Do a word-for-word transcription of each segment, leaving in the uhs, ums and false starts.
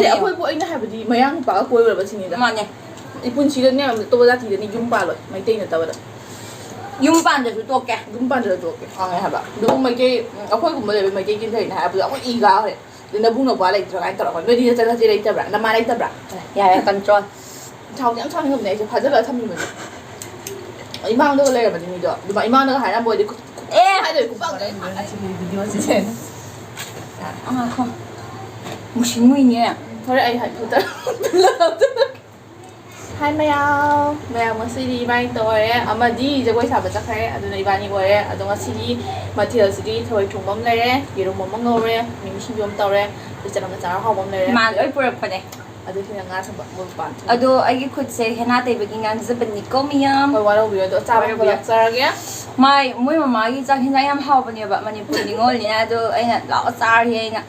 ꯑꯩꯈꯣꯏꯕꯨ ꯑꯩꯅ ꯍꯥꯏꯕꯗꯤ ꯃꯌꯥꯡ ꯅꯨꯄꯥꯒ ꯀꯣꯏꯔꯨꯔꯕ ꯁꯤꯅꯤꯗ꯫ ꯃꯥꯅꯦ꯫ ꯏꯄꯨꯟꯁꯤꯗꯅꯦ ꯑꯇꯣꯞꯄ ꯖꯥꯇꯤꯗꯅꯤ ꯌꯨꯝ ꯄꯥꯜꯂꯣꯏ, ꯃꯩꯇꯩ ꯅꯠꯇꯕꯗ꯫ ꯌꯨꯝ ꯄꯥꯟꯗ꯭ꯔꯁꯨ ꯇꯣꯛꯀꯦ꯫ ꯌꯨꯝ ꯄꯥꯟꯗ꯭ꯔꯁꯨ ꯇꯣꯛꯀꯦ ꯈꯪꯉꯦ ꯍꯥꯏꯕ꯫ ꯑꯗꯨꯕꯨ ꯃꯩꯇꯩ, ꯑꯩꯈꯣꯏꯒꯨꯝꯕ ꯂꯩꯕ ꯃꯩꯇꯩ ꯀꯤꯟꯊꯩꯅ ꯍꯥꯏꯕꯗꯣ ꯑꯃꯨꯛ ꯏ ꯀꯥꯈ꯭ꯔꯦ꯫ ꯑꯗꯨ ꯅꯕꯨꯡ ꯅꯄ꯭ꯋꯥ ꯂꯩꯇ꯭ꯔꯥ ꯀꯥꯏꯅ ꯇꯧꯔꯛꯄ꯫ ꯅꯣꯏꯗꯤ ꯅꯆꯟ ꯅꯆꯦ ꯂꯩꯇꯕ꯭ꯔꯥ? ꯅꯃꯥ ꯂꯩꯇꯕ꯭ꯔꯥ? ꯌꯥꯔꯦ, ꯀꯟꯇ꯭ꯔꯣꯜ꯫ ꯁꯥꯎꯗꯤ ꯌꯥꯝ ꯁꯥꯎꯅꯤꯡꯉꯕꯅꯦ ꯑꯩꯁꯦ, ꯐꯥꯖꯤꯜꯂꯒ ꯊꯝꯃꯤꯕꯅꯦ꯫ ꯏꯃꯥꯡꯗꯒ ꯂꯩꯔꯝꯃꯗꯤ ꯃꯤꯗꯣ꯫ ꯑꯗꯨꯃꯥꯏ ꯏꯃꯥꯡꯗꯒ ꯍꯥꯏꯔꯝꯕ ꯑꯣꯏꯗꯤ ꯈꯨ-, ꯈꯨ-, ꯑꯦ! ꯍꯥꯏꯗꯣꯏ ꯈꯨꯄꯥꯛꯅ ꯑꯩ ꯉꯥꯡꯉꯦ ꯁꯤꯒꯤ ꯚꯤꯗꯤꯑꯣꯁꯤꯗꯤ꯫ ꯑꯥ, ꯉꯥꯏꯈꯣ꯫ ꯃꯨꯁꯤ ꯃꯨꯏꯅꯦ꯫ ꯍꯣꯔꯦꯟ ꯑꯩ ꯍꯥꯏ ꯐꯤꯜꯇꯔ ꯍꯥꯏ ꯃꯌꯥꯝ꯫ ꯃꯌꯥꯝ ꯉꯁꯤꯗꯤ ꯏꯕꯥꯅꯤ ꯇꯧꯔꯦ꯫ ꯑꯃꯗꯤ ꯖꯒꯣꯏ ꯁꯥꯕ ꯆꯠꯈ꯭ꯔꯦ꯫ ꯑꯗꯨꯅ ꯏꯕꯥꯅꯤ ꯑꯣꯏꯔꯦ꯫ ꯑꯗꯣ ꯉꯁꯤꯒꯤ ꯃꯊꯦꯜꯁꯤꯗꯤ ꯊꯔꯣꯏ ꯊꯣꯡꯕ ꯑꯃ ꯂꯩꯔꯦ, ꯌꯦꯔꯨꯝ ꯑꯃ ꯉꯧꯔꯦ, ꯃꯤꯃꯤ ꯁꯤꯡꯖꯨ ꯑꯃ ꯇꯧꯔꯦ, ꯑꯗꯨ ꯆꯅꯝꯒ ꯆꯥꯔ ꯍꯥꯎꯕ ꯑꯃ ꯂꯩꯔꯦ꯫ ꯃꯥ ꯂꯣꯏ ꯄꯨꯔꯛꯄꯅꯦ꯫ ꯑꯗꯨ ꯁꯤꯅ ꯉꯥ ꯊꯣꯡꯕ, ꯃꯣꯔꯣꯛ ꯄꯥꯟ ꯊꯣꯡꯕ꯫ ꯑꯗꯣ ꯑꯩꯒꯤ ꯈꯨꯠꯁꯦ ꯍꯦꯟꯅꯥ ꯇꯩꯕꯒꯤ ꯉꯥꯡꯖꯕꯅꯤꯀꯣ ꯃꯤꯌꯥꯝ꯫ ꯍꯣꯏ, ꯋꯥꯔꯧꯕꯤꯔꯣ꯫ ꯑꯗꯣ ꯑꯆꯥꯕ ꯋꯥꯔꯧꯕꯤꯔꯣ꯫ ꯄꯨꯔꯛꯆꯔꯒꯦ꯫ ꯃꯥꯏ, ꯃꯣꯏ ꯃꯃꯥꯒꯤ ꯆꯥꯛ ꯍꯦꯟꯖꯥꯡ ꯌꯥꯝ ꯍꯥꯎꯕꯅꯦꯕ, ꯃꯅꯤꯄꯨꯔ ꯅꯤꯉꯣꯜꯅꯤꯅ꯫ ꯑꯗꯣ ꯑꯩꯅ ꯂꯥꯛꯑꯣ ꯆꯥꯔꯒꯦ ꯑꯩꯅ꯫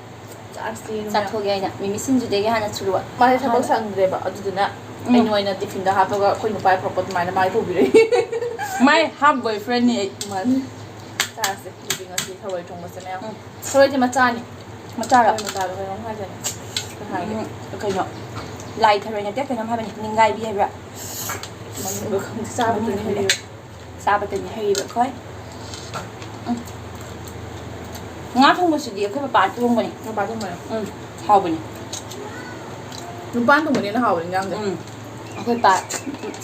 ꯆꯥꯔꯁꯤ ꯏꯕꯦꯝꯃ꯫ ꯆꯥꯊꯣꯛꯑꯒꯦ ꯑꯩꯅ꯫ ꯃꯤꯃꯤ ꯁꯤꯡꯖꯨꯗꯒꯤ ꯍꯥꯟꯅ ꯁꯨꯔꯨ꯫ ꯃꯥꯁꯦ ꯊꯕꯛ ꯍꯥꯟꯅ꯫ ꯁꯪꯗ꯭ꯔꯦꯕ, ꯑꯗꯨꯗꯨꯅ ꯎꯝ꯫ ꯑꯩꯅ ꯑꯣꯏꯅ ꯇꯤꯐꯤꯟꯗ ꯍꯥꯞꯄꯒ ꯑꯩꯈꯣꯏ ꯅꯨꯄꯥ ꯄꯨꯔꯛꯄ ꯑꯗꯨꯃꯥꯏꯅ ꯃꯥꯒꯤ ꯄꯨꯕꯤꯔꯛꯏ꯫ My half boyfriendꯅꯤ ꯑꯩ꯫ ꯃꯥꯅꯤ꯫ ꯆꯥꯔꯁꯦ꯫ ꯑꯗꯨꯗꯤ ꯉꯁꯤ ꯊꯔꯣꯏ ꯊꯣꯡꯕꯁꯦ ꯃꯌꯥꯝ꯫ ꯎꯝ꯫ ꯊꯔꯣꯏꯁꯦ ꯃꯆꯥꯅꯤ꯫ ꯃꯆꯥꯔꯣ? ꯊꯔꯣꯏ ꯃꯆꯥꯗꯣ ꯀꯩꯅꯣꯝ ꯍꯥꯏꯗꯥꯏꯅꯦ? ꯀꯩ ꯍꯥꯏꯒꯦ? ꯎꯝ, ꯀꯩꯅꯣ? ꯂꯥꯏ ꯊꯔꯣꯏ ꯅꯠꯇꯦ, ꯀꯩꯅꯣꯝ ꯍꯥꯏꯕꯅꯤ꯫ ꯅꯤꯡꯒꯥꯏꯕꯤ ꯍꯥꯏꯕ꯭ꯔꯥ? ꯃꯃꯤꯡꯗꯣ ꯈꯪꯗꯦ꯫ ꯆꯥꯕꯗꯨꯅ ꯃꯃꯤꯡ ꯈꯪꯗꯦ꯫ ꯍꯩꯔꯦ꯫ ꯆꯥꯕꯗꯅꯤ ꯍꯩꯔꯤꯕ ꯑꯩꯈꯣꯏ꯫ ꯎꯝ꯫ ꯉꯥ ꯊꯣꯡꯕꯁꯤꯗꯤ ꯑꯩꯈꯣꯏ ꯄꯄꯥ ꯊꯣꯡꯕꯅꯤ꯫ ꯄꯄꯥ ꯊꯣꯡꯕꯅ? ꯎꯝ, ꯍꯥꯎꯕꯅꯤ꯫ ꯅꯨꯄꯥꯅ ꯊꯣꯡꯕꯅ ꯍꯦꯟꯅ ꯍꯥꯎꯕꯅꯤ ꯏꯟꯖꯥꯡꯁꯦ꯫ ꯎꯝ꯫ ꯑꯩꯈꯣꯏ ꯄꯥ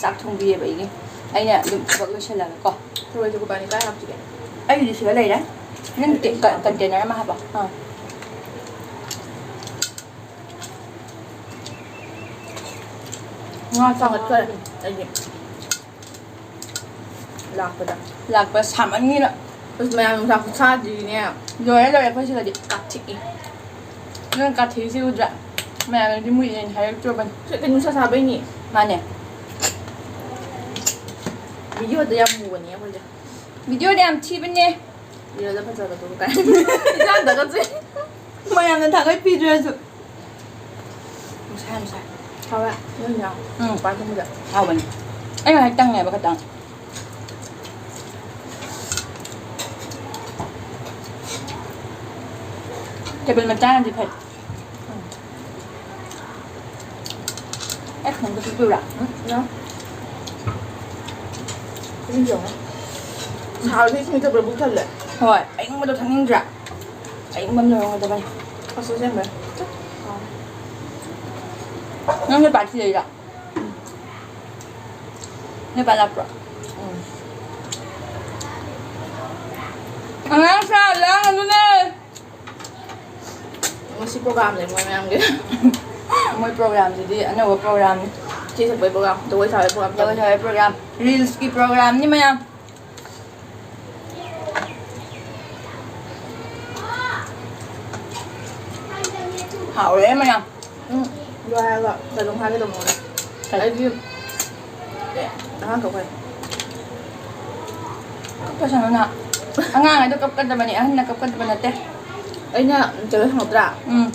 ꯆꯥꯛ ꯊꯣꯡꯕꯤꯌꯦꯕ ꯑꯩꯒꯤ꯫ ꯑꯩꯅ ꯑꯗꯨꯝ ꯊꯕꯛ ꯂꯣꯏꯁꯤꯜꯂꯒ ꯀꯣ꯫ ꯊꯔꯣꯏꯁꯦ ꯀꯣꯕꯥꯅꯤ ꯀꯥꯏ ꯍꯥꯞꯁꯤꯒꯦ? ꯑꯩꯒꯤꯗꯤ ꯁꯤꯗ ꯂꯩꯔꯦ꯫ ꯅꯪ ꯀ-, ꯀ-, container ꯑꯃ ꯍꯥꯞꯄꯣ꯫ ꯑꯥ꯫ ꯉꯥ ꯆꯥꯒꯠꯈ꯭ꯔꯦ ꯑꯩꯗꯤ꯫ ꯂꯥꯛꯄꯗ꯫ ꯂꯥꯛꯄꯗ ꯁꯥꯃꯟꯒꯤꯗ꯫ ꯑꯁ, ꯃꯌꯥꯝ ꯅꯨꯡꯁꯥ ꯈꯨꯠꯁꯥꯗꯨꯗꯤꯅꯦ꯫ ꯂꯣꯏꯔꯦ, ꯂꯣꯏꯔꯦ, ꯑꯩꯈꯣꯏ ꯁꯤꯗꯗꯤ꯫ ꯀꯥꯊꯤꯛꯏ꯫ ꯅꯪ ꯀꯥꯊꯤꯛꯏꯁꯤ ꯎꯗ꯭ꯔꯥ? ꯃꯌꯥꯝꯅꯗꯤ ꯃꯨꯏ ꯑꯩꯅ ꯍꯥꯏꯔꯛꯇ꯭ꯔꯕꯅꯤ꯫ ꯁꯤ ꯀꯩꯅꯣ ꯅꯨꯡꯁꯥ ꯁꯥꯕꯩꯅꯤ꯫ ꯃꯥꯅꯦ꯫ ꯚꯤꯗꯤꯑꯣꯗ ꯌꯥꯝ ꯃꯨꯕꯅꯦ ꯑꯩꯈꯣꯏꯁꯦ꯫ ꯚꯤꯗꯤꯑꯣꯗ ꯌꯥꯝ ꯊꯤꯕꯅꯦ꯫ ꯚꯤꯗꯤꯑꯣꯗ ꯐꯖꯕꯗꯨꯕꯨ ꯀꯥꯏ꯫ ꯏꯆꯥ ꯍꯟꯗꯛꯀꯁꯦ꯫ ꯃꯌꯥꯝꯅ ꯊꯥꯒꯠꯄꯤꯗ꯭ꯔꯁꯨ꯫ ꯅꯨꯡꯁꯥ ꯌꯥꯝ ꯁꯥꯏ꯫ ꯍꯥꯎꯋꯦ, ꯅꯣꯏ ꯏꯟꯖꯥꯡ꯫ ꯎꯝ꯫ ꯄꯥꯟ ꯊꯣꯡꯕꯗ꯫ ꯍꯥꯎꯕꯅꯤ꯫ ꯑꯩ ꯉꯁꯥꯏ ꯇꯪꯉꯦꯕ ꯈꯇꯪ꯫ Table ꯃꯆꯥꯅꯗꯤ ꯐꯩ꯫ ꯎꯝ꯫ ꯑꯩ ꯈꯪꯕ ꯆꯠꯇꯣꯏꯔꯥ? ꯎꯝ, ꯅꯣ꯫ ꯏꯁꯤꯡ ꯆꯪꯉꯣ꯫ ꯁꯥꯔꯗꯤ ꯏꯁꯤꯡ ꯊꯛꯄꯗ ꯄꯨꯛ ꯊꯜꯂꯦ꯫ ꯍꯣꯏ, ꯑꯏꯪꯕꯗꯣ ꯊꯛꯅꯤꯡꯗ꯭ꯔꯥ? ꯑꯏꯪꯕ ꯑꯃ ꯂꯧꯔꯝꯒꯗꯕꯅꯤ꯫ ꯑꯁ, ꯑꯁꯦꯡꯕꯩ꯫ ꯅꯪ ꯅꯣꯏ ꯄꯥ ꯊꯤꯜꯂꯛꯏꯔꯣ? ꯎꯝ꯫ ꯅꯣꯏ ꯄꯥ ꯂꯥꯛꯄ꯭ꯔꯣ? ꯎꯝ꯫ ꯑꯉꯥꯡ ꯁꯥ ꯂꯥꯡꯒꯅꯨꯅꯦ꯫ ꯉꯁꯤ program ꯂꯩ ꯃꯣꯏ ꯃꯌꯥꯝꯒꯤ꯫ ꯃꯣꯏ programꯁꯤꯗꯤ ꯑꯅꯧꯕ programꯅꯤ꯫ ꯏꯁꯩ ꯁꯛꯄꯩ program, ꯖꯒꯣꯏ ꯁꯥꯕꯩ program꯫ ꯖꯒꯣꯏ ꯁꯥꯕꯩ program, reelsꯀꯤ programꯅꯤ ꯃꯌꯥꯝ꯫ ꯍꯥꯎꯔꯦ ꯃꯌꯥꯝ꯫ ꯎꯝ, ꯑꯗꯨ ꯍꯥꯏꯔꯒ ꯀꯩꯅꯣꯝ ꯍꯥꯏꯒꯦ ꯇꯧꯕꯅꯦ꯫ ꯀꯩ? ꯑꯩꯒꯤ ꯑꯦ, ꯑꯉꯥꯡ ꯀꯞꯈ꯭ꯔꯦ꯫ ꯀꯞꯄꯁꯅꯨꯅ꯫ ꯑꯉꯥꯡ ꯍꯥꯏꯗꯣ ꯀꯞꯀꯗꯕꯅꯤ, ꯑꯍꯟꯅ ꯀꯞꯀꯗꯕ ꯅꯠꯇꯦ꯫ ꯑꯩꯅ ꯀꯩꯅꯣ ꯊꯝꯃꯛꯇ꯭ꯔꯥ? ꯎꯝ꯫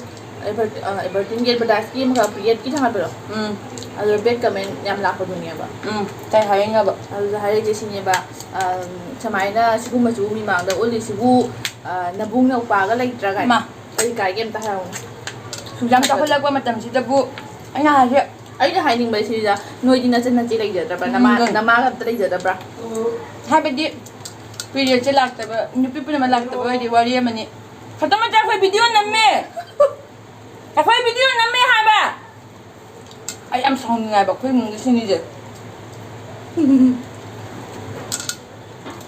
ꯑꯦꯗꯚꯔ-, ꯑ, ꯑꯦꯗꯚꯔꯇꯤꯟꯒꯤ advertiseꯀꯤ ꯑꯃꯈꯛ free adꯀꯤ ꯊꯝꯃꯛꯄꯗꯣ? ꯎꯝ꯫ ꯑꯗꯨ bad comment ꯌꯥꯝ ꯂꯥꯛꯄꯗꯨꯅꯦꯕ꯫ ꯎꯝ, ꯀꯩ ꯍꯥꯏꯔꯛꯏꯅꯣꯕ? ꯑꯗꯨꯗ ꯍꯥꯏꯔꯛꯏꯁꯦ ꯁꯤꯅꯦꯕ, ꯑ, ꯁꯨꯃꯥꯏꯅ ꯁꯤꯒꯨꯝꯕꯁꯨ ꯃꯤꯃꯥꯡꯗ ꯎꯠꯂꯤꯁꯤꯕꯨ, ꯑ, ꯅꯕꯨꯡ ꯅꯧꯄꯥꯒ ꯂꯩꯇ꯭ꯔꯥ ꯀꯥꯏꯅ? ꯃꯥ꯫ ꯀꯔꯤ ꯀꯥꯏꯒꯦ ꯑꯝꯇ ꯍꯥꯏꯔꯛꯎꯅꯦ꯫ ꯁꯨꯛꯌꯥꯝ ꯆꯥꯎꯈꯠꯂꯛꯄ ꯃꯇꯝꯁꯤꯗꯕꯨ ꯑꯩꯅ ꯍꯥꯏꯁꯦ ꯑꯩꯅ ꯍꯥꯏꯅꯤꯡꯕꯁꯤꯗ ꯅꯣꯏꯗꯤ ꯅꯆꯟ ꯅꯆꯦ ꯂꯩꯖꯗꯕ꯭ꯔꯥ? ꯅꯃꯥ-, ꯎꯝ, ꯑꯗꯨꯅꯤ꯫ ꯅꯃꯥꯒ ꯑꯝꯇ ꯂꯩꯖꯗꯕ꯭ꯔꯥ? ꯍꯥꯏꯕꯗꯤ periodꯁꯦ ꯂꯥꯛꯇꯕ, ꯅꯨꯄꯤ ꯄꯨꯝꯅꯃꯛ ꯂꯥꯛꯇꯕ ꯑꯣꯏꯔꯗꯤ ꯋꯥꯔꯤ ꯑꯃꯅꯤ꯫ ꯈꯛꯇ ꯅꯠꯇꯦ, ꯑꯩꯈꯣꯏ video ꯅꯝꯃꯦ꯫ ꯑꯩꯈꯣꯏ video ꯅꯝꯃꯦ ꯍꯥꯏꯕ꯫ ꯑꯩ ꯌꯥꯝ ꯁꯥꯎꯅꯤꯡꯉꯦ ꯍꯥꯏꯕ ꯑꯩꯈꯣꯏ ꯏꯃꯨꯡꯒꯤ ꯁꯤꯅꯤꯁꯦ꯫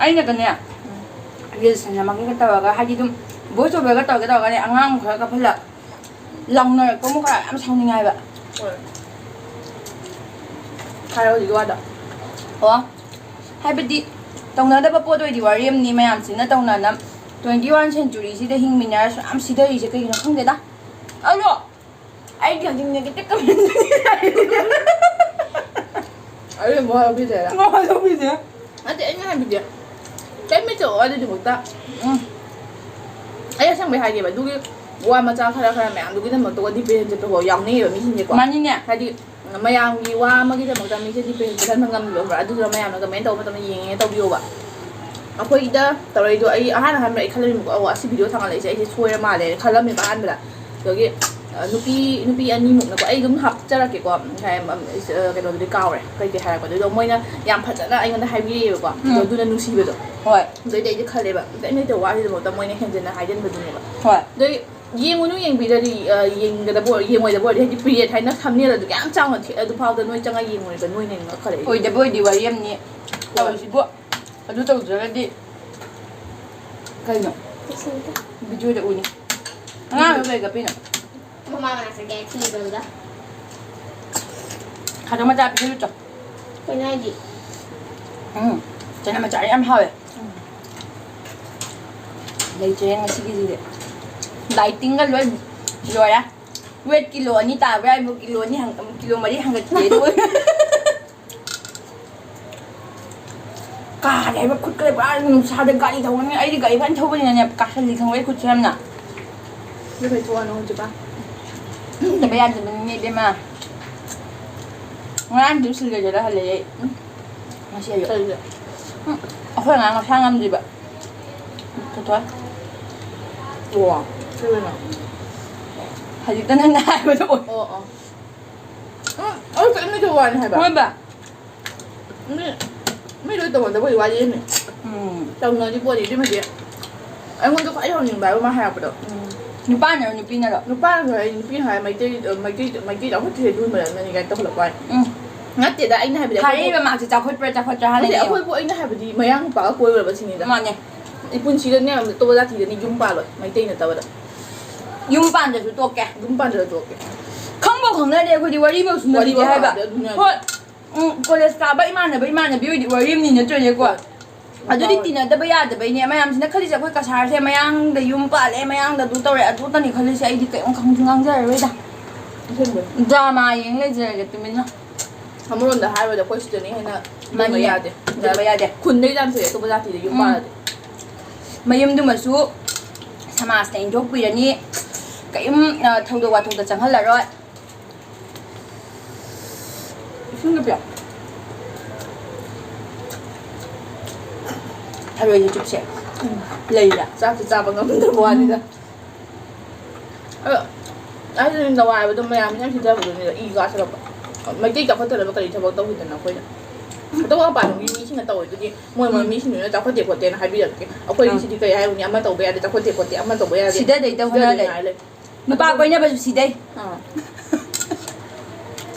ꯑꯩꯅꯒꯅꯦ, reels ꯅꯝꯃꯛꯀꯦꯒ ꯇꯧꯔꯒ, ꯍꯥꯏꯗꯤ ꯑꯗꯨꯝ voice overꯒ ꯇꯧꯔꯒꯦ ꯇꯧꯔꯒꯅꯦ, ꯑꯉꯥꯡ ꯈꯔ ꯀꯞꯍꯜꯂꯛ, ꯂꯥꯎꯅꯔꯛꯄ ꯑꯃꯨꯛ ꯈꯔ ꯌꯥꯝ ꯁꯥꯎꯅꯤꯡꯉꯦ ꯍꯥꯏꯕ꯫ ꯍꯣꯏ꯫ ꯍꯥꯏꯔꯣ ꯍꯧꯖꯤꯛꯀꯤ ꯋꯥꯗꯣ꯫ ꯑꯣ, ꯍꯥꯏꯕꯗꯤ ꯇꯧꯅꯗꯕ ꯄꯣꯠ ꯑꯣꯏꯗꯤ ꯋꯥꯔꯤ ꯑꯃꯅꯤ, ꯃꯌꯥꯝꯁꯤꯅ ꯇꯧꯅꯅ twenty one centuryꯁꯤꯗ ꯍꯤꯡꯃꯤꯟꯅꯔꯁꯨ ꯌꯥꯝ ꯁꯤꯊꯔꯤꯁꯦ ꯀꯩꯒꯤꯅꯣ ꯈꯪꯗꯦꯗ꯫ ꯑꯗꯣ ꯑꯩꯗꯤ ꯍꯧꯖꯤꯛ negative commentꯅꯤ꯫ ꯑꯩ ꯃꯋꯥ ꯂꯧꯕꯤꯗꯦ꯫ ꯃꯋꯥ ꯂꯧꯕꯤꯗꯦ꯫ ꯅꯠꯇꯦ, ꯑꯩꯅ ꯍꯥꯏꯕꯗꯤ ꯀꯩꯝ ꯂꯩꯇꯦ ꯑꯗꯨꯒꯤꯗꯃꯛꯇ꯫ ꯎꯝ꯫ ꯑꯩ ꯑꯁꯦꯡꯕꯩ ꯍꯥꯏꯒꯦꯕ, ꯑꯗꯨꯒꯤ ꯋꯥ ꯃꯆꯥ ꯈꯔ ꯈꯔ ꯃꯌꯥꯝꯗꯨꯒꯤꯗꯃꯛꯇ depression ꯆꯠꯄ ꯐꯥꯎ ꯌꯥꯎꯅꯩꯌꯦꯕ ꯃꯤꯁꯤꯡꯁꯦꯀꯣ꯫ ꯃꯥꯅꯤꯅꯦ꯫ ꯍꯥꯏꯗꯤ ꯃꯌꯥꯝꯒꯤ ꯋꯥ ꯑꯃꯒꯤꯗꯃꯛꯇ ꯃꯤꯁꯦ depression ꯆꯠꯍꯟꯕ ꯉꯝꯃꯤꯕ, ꯈꯪꯕ꯭ꯔꯥ? ꯑꯗꯨꯗꯨꯅ ꯃꯌꯥꯝꯅ comment ꯇꯧꯕ ꯃꯇꯝꯗ ꯌꯦꯡꯉꯦ ꯇꯧꯕꯤꯌꯣꯕ꯫ ꯑꯩꯈꯣꯏꯗ ꯇꯧꯔꯛꯏꯗꯣ ꯑꯩ ꯑꯍꯥꯟ ꯑꯍꯥꯟꯕ ꯑꯩ ꯈꯜꯂꯝꯃꯤꯕꯀꯣ, "ꯑꯧ, ꯑꯁꯤ video ꯊꯥꯡꯒꯠꯂꯛꯏꯁꯦ ꯑꯩꯁꯦ ꯁꯣꯏꯔ ꯃꯥꯜꯂꯦ" ꯈꯜꯂꯝꯃꯦꯕ ꯑꯍꯥꯟꯕꯗ꯫ ꯑꯗꯨꯒꯤ ꯑ, ꯅꯨꯄꯤ ꯅꯨꯄꯤ ꯑꯅꯤꯃꯨꯛꯅꯀꯣ, ꯑꯩ ꯑꯗꯨꯝ ꯍꯥꯞꯆꯔꯛꯀꯦꯀꯣ, ꯉꯁꯥꯏ, ꯑꯝ, ꯑ, ꯀꯩꯅꯣꯗꯨꯗꯤ ꯀꯥꯎꯔꯦ, ꯀꯩ ꯀꯩ ꯍꯥꯏꯔꯛꯄꯗꯣ, ꯑꯗꯣ ꯃꯣꯏꯅ ꯌꯥꯝ ꯐꯖꯅ ꯑꯩꯉꯣꯟꯗ ꯍꯥꯏꯕꯤꯔꯛꯑꯦꯕꯀꯣ꯫ ꯑꯗꯣ ꯎꯝ꯫ ꯑꯗꯨꯅ ꯅꯨꯡꯁꯤꯕꯗꯣ꯫ ꯍꯣꯏ꯫ ꯑꯗꯩꯗꯤ ꯑꯩꯗꯤ ꯈꯜꯂꯦꯕ, ꯀꯩꯝ ꯂꯩꯇꯕ ꯋꯥꯁꯤꯗꯐꯥꯎꯗ ꯃꯣꯏꯅ ꯍꯦꯟꯖꯤꯟꯅ ꯍꯥꯏꯖꯤꯟꯕꯗꯨꯅꯦꯕ꯫ ꯍꯣꯏ꯫ ꯑꯗꯩ ꯌꯦꯡꯉꯨꯅꯨ, ꯌꯦꯡꯕꯤꯗ꯭ꯔꯗꯤ, ꯑ, ꯌꯦꯡꯒꯗꯕ ꯑꯣꯏ-, ꯌꯦꯡꯉꯣꯏꯗꯕ ꯑꯣꯏꯔꯗꯤ, ꯍꯥꯏꯗꯤ ꯄꯤꯔꯤꯌꯗ ꯍꯥꯏꯅ ꯊꯝꯅꯦꯜ ꯑꯗꯨꯛ ꯌꯥꯝ ꯆꯥꯎꯅ ꯊꯦꯠ-, ꯑꯗꯨꯐꯥꯎꯗ ꯅꯣꯏ ꯆꯪꯉ ꯌꯦꯡꯉꯨꯔꯤꯕ ꯅꯣꯏꯅ ꯉꯛꯈꯠꯂꯛꯏꯗꯣ꯫ ꯑꯣꯏꯗꯕ ꯑꯣꯏꯗꯤ ꯋꯥꯔꯤ ꯑꯃꯅꯤ꯫ ꯍꯣꯏ꯫ ꯇꯧꯔꯤꯁꯤꯕꯨ꯫ ꯑꯗꯨ ꯇꯧꯗ꯭ꯔꯒꯗꯤ ꯀꯩꯅꯣ? ꯀꯩꯁꯨ ꯅꯠꯇꯦ꯫ ꯚꯤꯗꯤꯑꯣꯗ ꯎꯅꯤ꯫ ꯑꯉꯥꯡꯗꯣ ꯀꯩ ꯀꯞꯄꯤꯅꯣ? ꯃꯃꯥ ꯃꯅꯥꯛ ꯆꯠꯀꯦ ꯍꯥꯏ ꯊꯤꯕꯗ꯫ ꯈꯥꯗꯣ ꯃꯆꯥ ꯄꯤꯖꯔꯨꯆꯣ꯫ ꯀꯩꯅꯣ ꯍꯥꯏꯗꯤ? ꯎꯝ, ꯆꯅꯝ ꯃꯆꯥ ꯌꯥꯝ ꯍꯥꯎꯋꯦ꯫ ꯂꯩꯇ꯭ꯔꯦ ꯉꯁꯤꯒꯤꯁꯤꯗꯤ꯫ ꯗꯥꯏꯇꯤꯡꯒ ꯂꯣꯏ ꯂꯣꯏꯔꯦ꯫ ꯋꯦꯠ ꯀꯤꯂꯣ ꯑꯅꯤ ꯇꯥꯕ꯭ꯔꯥ ꯍꯥꯏꯕꯨ ꯀꯤꯂꯣ ꯑꯅꯤ ꯍꯪ-, ꯀꯤꯂꯣ ꯃꯔꯤ ꯍꯪꯒꯠꯈꯤꯒꯦ ꯑꯗꯨꯒ꯫ ꯀꯥꯔꯦ ꯍꯥꯏꯕ ꯈꯨꯠꯀ ꯄꯨꯔꯥ ꯅꯨꯡꯁꯥꯗ ꯒꯥꯔꯤ ꯊꯧꯕꯅꯤ꯫ ꯑꯩꯗꯤ ꯒꯥꯔꯤ ꯐꯖꯅ ꯊꯧꯕꯅꯤꯅꯅꯦ, ꯀꯥꯁꯜꯂꯤ ꯈꯪꯕ꯭ꯔꯥ ꯑꯩ ꯈꯨꯠꯁꯦ ꯌꯥꯝꯅ꯫ ꯑꯗꯨ ꯀꯩ ꯊꯣꯛꯑꯅꯣ ꯍꯧꯖꯤꯛꯀꯥꯟ? ꯇꯨꯝꯗꯕ ꯌꯥꯗꯕꯅꯤꯅꯦ ꯏꯕꯦꯝꯃ꯫ ꯉꯔꯥꯡꯗꯤ ꯁꯤꯜ ꯂꯩꯖꯔ ꯍꯜꯂꯛꯑꯦ ꯑꯩ꯫ ꯎꯝ꯫ ꯉꯁꯤ ꯑꯌꯨꯛ꯫ ꯀꯩꯒꯤ? ꯎꯝ, ꯑꯩꯈꯣꯏ ꯑꯉꯥꯡ ꯃꯁꯥ ꯉꯝꯗ꯭ꯔꯤꯕ꯫ ꯊꯣꯏꯊꯣꯏ꯫ ꯑꯣ, ꯀꯩꯒꯤꯅꯣ? ꯍꯧꯖꯤꯛꯇ ꯅꯪꯅ ꯍꯥꯏꯕꯗꯣ ꯑꯣꯏ꯫ ꯑꯣ, ꯑꯣ꯫ ꯎꯝ, ꯑꯩ ꯀꯔꯤꯝ ꯂꯩꯇꯕ ꯋꯥꯅꯤ ꯍꯥꯏꯕ꯫ ꯍꯣꯏꯕ꯫ ꯃꯤ, ꯃꯤ ꯂꯣꯏ ꯇꯧꯅꯗꯕꯒꯤ ꯋꯥꯔꯤꯅꯤ꯫ ꯎꯝ꯫ ꯇꯧꯅꯔꯤ ꯄꯣꯠꯅꯤ, ꯑꯗꯨꯃꯗꯤ꯫ ꯑꯩꯉꯣꯟꯗ ꯈ꯭ꯋꯥꯏ ꯁꯥꯎꯅꯤꯡꯕ ꯍꯥꯏꯕ ꯃꯥ ꯍꯥꯏꯔꯛꯄꯗꯣ꯫ ꯎꯝ꯫ ꯅꯨꯄꯥꯅꯔꯣ, ꯅꯨꯄꯤꯅꯔꯣ? ꯅꯨꯄꯥꯅꯁꯨ ꯍꯥꯏ, ꯅꯨꯄꯤꯅ ꯍꯥꯏ, "ꯃꯩꯇꯩ, ꯃꯩꯇꯩ, ꯃꯩꯇꯩ ꯆꯥꯎꯈꯠꯇ꯭ꯔꯤꯁꯦ ꯑꯗꯨꯒꯨꯝꯕ ꯃꯔꯝꯅꯅꯤ" ꯀꯥꯏꯅ ꯇꯧꯈꯠꯂꯛꯄ ꯋꯥꯅꯤ꯫ ꯎꯝ꯫ ꯅꯠꯇꯦꯗ, ꯑꯩꯅ ꯍꯥꯏꯕꯗꯤ ꯑꯩꯈꯣꯏꯕꯨ ꯊꯥꯔꯛꯏꯕ ꯃꯥꯔꯛꯁꯦ ꯆꯥꯎꯈꯠꯄ꯭ꯔꯥ, ꯆꯥꯎꯈꯠꯇ꯭ꯔꯥ ꯍꯥꯟꯅ ꯅꯠꯇꯦ, ꯌꯦꯡꯉꯣ꯫ ꯑꯩꯈꯣꯏꯕꯨ ꯑꯩꯅ ꯍꯥꯏꯕꯗꯤ ꯃꯌꯥꯡ ꯅꯨꯄꯥꯒ ꯀꯣꯏꯔꯨꯔꯕ ꯁꯤꯅꯤꯗ꯫ ꯃꯥꯅꯦ꯫ ꯑꯩ ꯄꯨꯟꯁꯤꯗꯅꯦ ꯑꯇꯣꯞꯄ ꯖꯥꯇꯤꯗꯅꯤ ꯌꯨꯝ ꯄꯥꯜꯂꯣꯏ, ꯃꯩꯇꯩ ꯅꯠꯇꯕꯗ꯫ ꯌꯨꯝ ꯄꯥꯟꯗ꯭ꯔꯁꯨ ꯇꯣꯛꯀꯦ꯫ ꯌꯨꯝ ꯄꯥꯟꯗ꯭ꯔꯁꯨ ꯇꯣꯛꯀꯦ꯫ ꯈꯪꯕꯧ ꯈꯪꯅꯗꯦ ꯑꯩꯈꯣꯏꯗꯤ, ꯋꯥꯔꯤꯐꯧ ꯁꯨꯅꯗꯦ ꯋꯥꯔꯤꯐꯧ ꯍꯥꯏꯕ꯫ ꯁꯥꯟꯅꯗꯦ, ꯑꯗꯨꯅꯦ ꯍꯥꯏꯁꯦ꯫ ꯍꯣꯏ꯫ ꯎꯝ, ꯀꯣꯂꯦꯖ ꯀꯥꯕ ꯏꯃꯥꯟꯅꯕ, ꯏꯃꯥꯟꯅꯕꯤ ꯑꯣꯏꯗꯤ ꯋꯥꯔꯤ ꯑꯃꯅꯤ ꯅꯠꯇ꯭ꯔꯅꯦꯀꯣ? ꯍꯣꯏ꯫ ꯑꯗꯨꯗꯤ ꯍꯣꯏ꯫ ꯇꯤꯟꯅꯗꯕ ꯌꯥꯗꯕꯩꯅꯦ ꯃꯌꯥꯝꯁꯤꯅ ꯈꯜꯂꯤꯁꯦ꯫ ꯑꯩꯈꯣꯏ ꯀꯁꯥꯔꯁꯦ ꯃꯌꯥꯡꯗ ꯌꯨꯝ ꯄꯥꯜꯂꯦ, ꯃꯌꯥꯡꯗ ꯑꯗꯨ ꯇꯧꯔꯦ, ꯑꯗꯨ ꯇꯅꯤ ꯈꯜꯂꯤꯁꯦ꯫ ꯑꯩꯗꯤ ꯀꯔꯤꯝ ꯈꯪꯁꯨ ꯉꯥꯡꯖꯔꯔꯣꯏꯗ꯫ ꯑꯁꯦꯡꯕꯩ꯫ ꯗ꯭ꯔꯃꯥ ꯌꯦꯡ ꯂꯩꯖꯔꯒꯦ ꯇꯨꯃꯤꯟꯅ꯫ ꯑꯃꯔꯣꯝꯗ ꯍꯥꯏꯔꯕꯗ ꯑꯩꯈꯣꯏ ꯁꯤꯗꯅ ꯍꯦꯟꯅ ꯃꯥꯅꯤꯅꯦ꯫ ꯂꯨꯝꯕ ꯌꯥꯗꯦ꯫ ꯂꯨꯝꯕ ꯌꯥꯗꯦ꯫ ꯈꯨꯟꯗꯩ ꯇꯥꯟꯊꯣꯛꯑꯦ ꯑꯇꯣꯞꯄ ꯖꯥꯇꯤꯗ ꯌꯨꯝ ꯎꯝ꯫ ꯄꯥꯜꯂꯗꯤ꯫ ꯃꯌꯨꯝꯗꯨꯃꯁꯨ ꯁꯃꯥꯖꯅ ꯏꯟꯊꯣꯛꯄꯤꯔꯅꯤ꯫ ꯀꯔꯤꯝ, ꯑ, ꯊꯧꯗꯣꯛ ꯋꯥꯊꯣꯛꯇ ꯆꯪꯍꯜꯂꯔꯣꯏ꯫ ꯏꯁꯤꯡꯗ ꯄꯤꯌꯣ꯫ ꯊꯔꯣꯏꯒꯤ ꯆꯨꯞꯁꯦ꯫ ꯎꯝ꯫ ꯂꯩꯔꯥ? ꯆꯥꯛꯁꯨ ꯆꯥꯕ ꯉꯝꯗꯕ ꯋꯥꯅꯤꯗ꯫ ꯎꯝ꯫ ꯑꯗꯣ ꯑꯩꯁꯨ ꯅꯋꯥꯏꯕꯗꯣ ꯃꯌꯥꯝ ꯌꯥꯝ ꯁꯤꯊꯕꯗꯨꯅꯤꯗ ꯏ ꯀꯥꯁꯤꯜꯂꯛꯄ꯫ ꯃꯩꯇꯩ ꯆꯥꯎꯈꯠꯇꯅꯕ ꯀꯔꯤ ꯊꯕꯛ ꯇꯧꯈꯤꯗꯅ ꯑꯩꯈꯣꯏꯅ? ꯑꯇꯣꯞꯄ ꯃꯄꯥꯟꯂꯣꯝꯒꯤ ꯃꯤꯁꯤꯡꯅ ꯇꯧꯔꯤꯗꯨꯗꯤ ꯃꯣꯏ ꯃꯣꯏ ꯎꯝ꯫ ꯃꯤꯁꯤꯡꯗꯨꯅ ꯆꯥꯎꯈꯠꯇꯦ ꯈꯣꯠꯇꯦꯅ ꯍꯥꯏꯕꯤꯔꯛꯀꯦ꯫ ꯑꯩꯈꯣꯏꯒꯤ ꯑꯥ꯫ ꯁꯤꯗꯤ ꯀꯔꯤ ꯍꯥꯏꯔꯨꯅꯤ? ꯑꯃ ꯇꯧꯕ ꯌꯥꯗꯦ, ꯆꯥꯎꯈꯠꯇꯦ ꯈꯣꯠꯇꯦ, ꯑꯃ ꯇꯧꯕ ꯌꯥꯗꯦ꯫ ꯁꯤꯗꯗꯩꯗ ꯍꯣꯠꯅ ꯁꯤꯗꯗꯣꯏꯅꯦ ꯂꯩ꯫ ꯍꯥꯏ ꯂꯩ꯫ ꯅꯨꯄꯥ ꯑꯗꯨ ꯀꯣꯏꯅꯕꯁꯨ ꯁꯤꯗꯩ꯫ ꯑꯥ꯫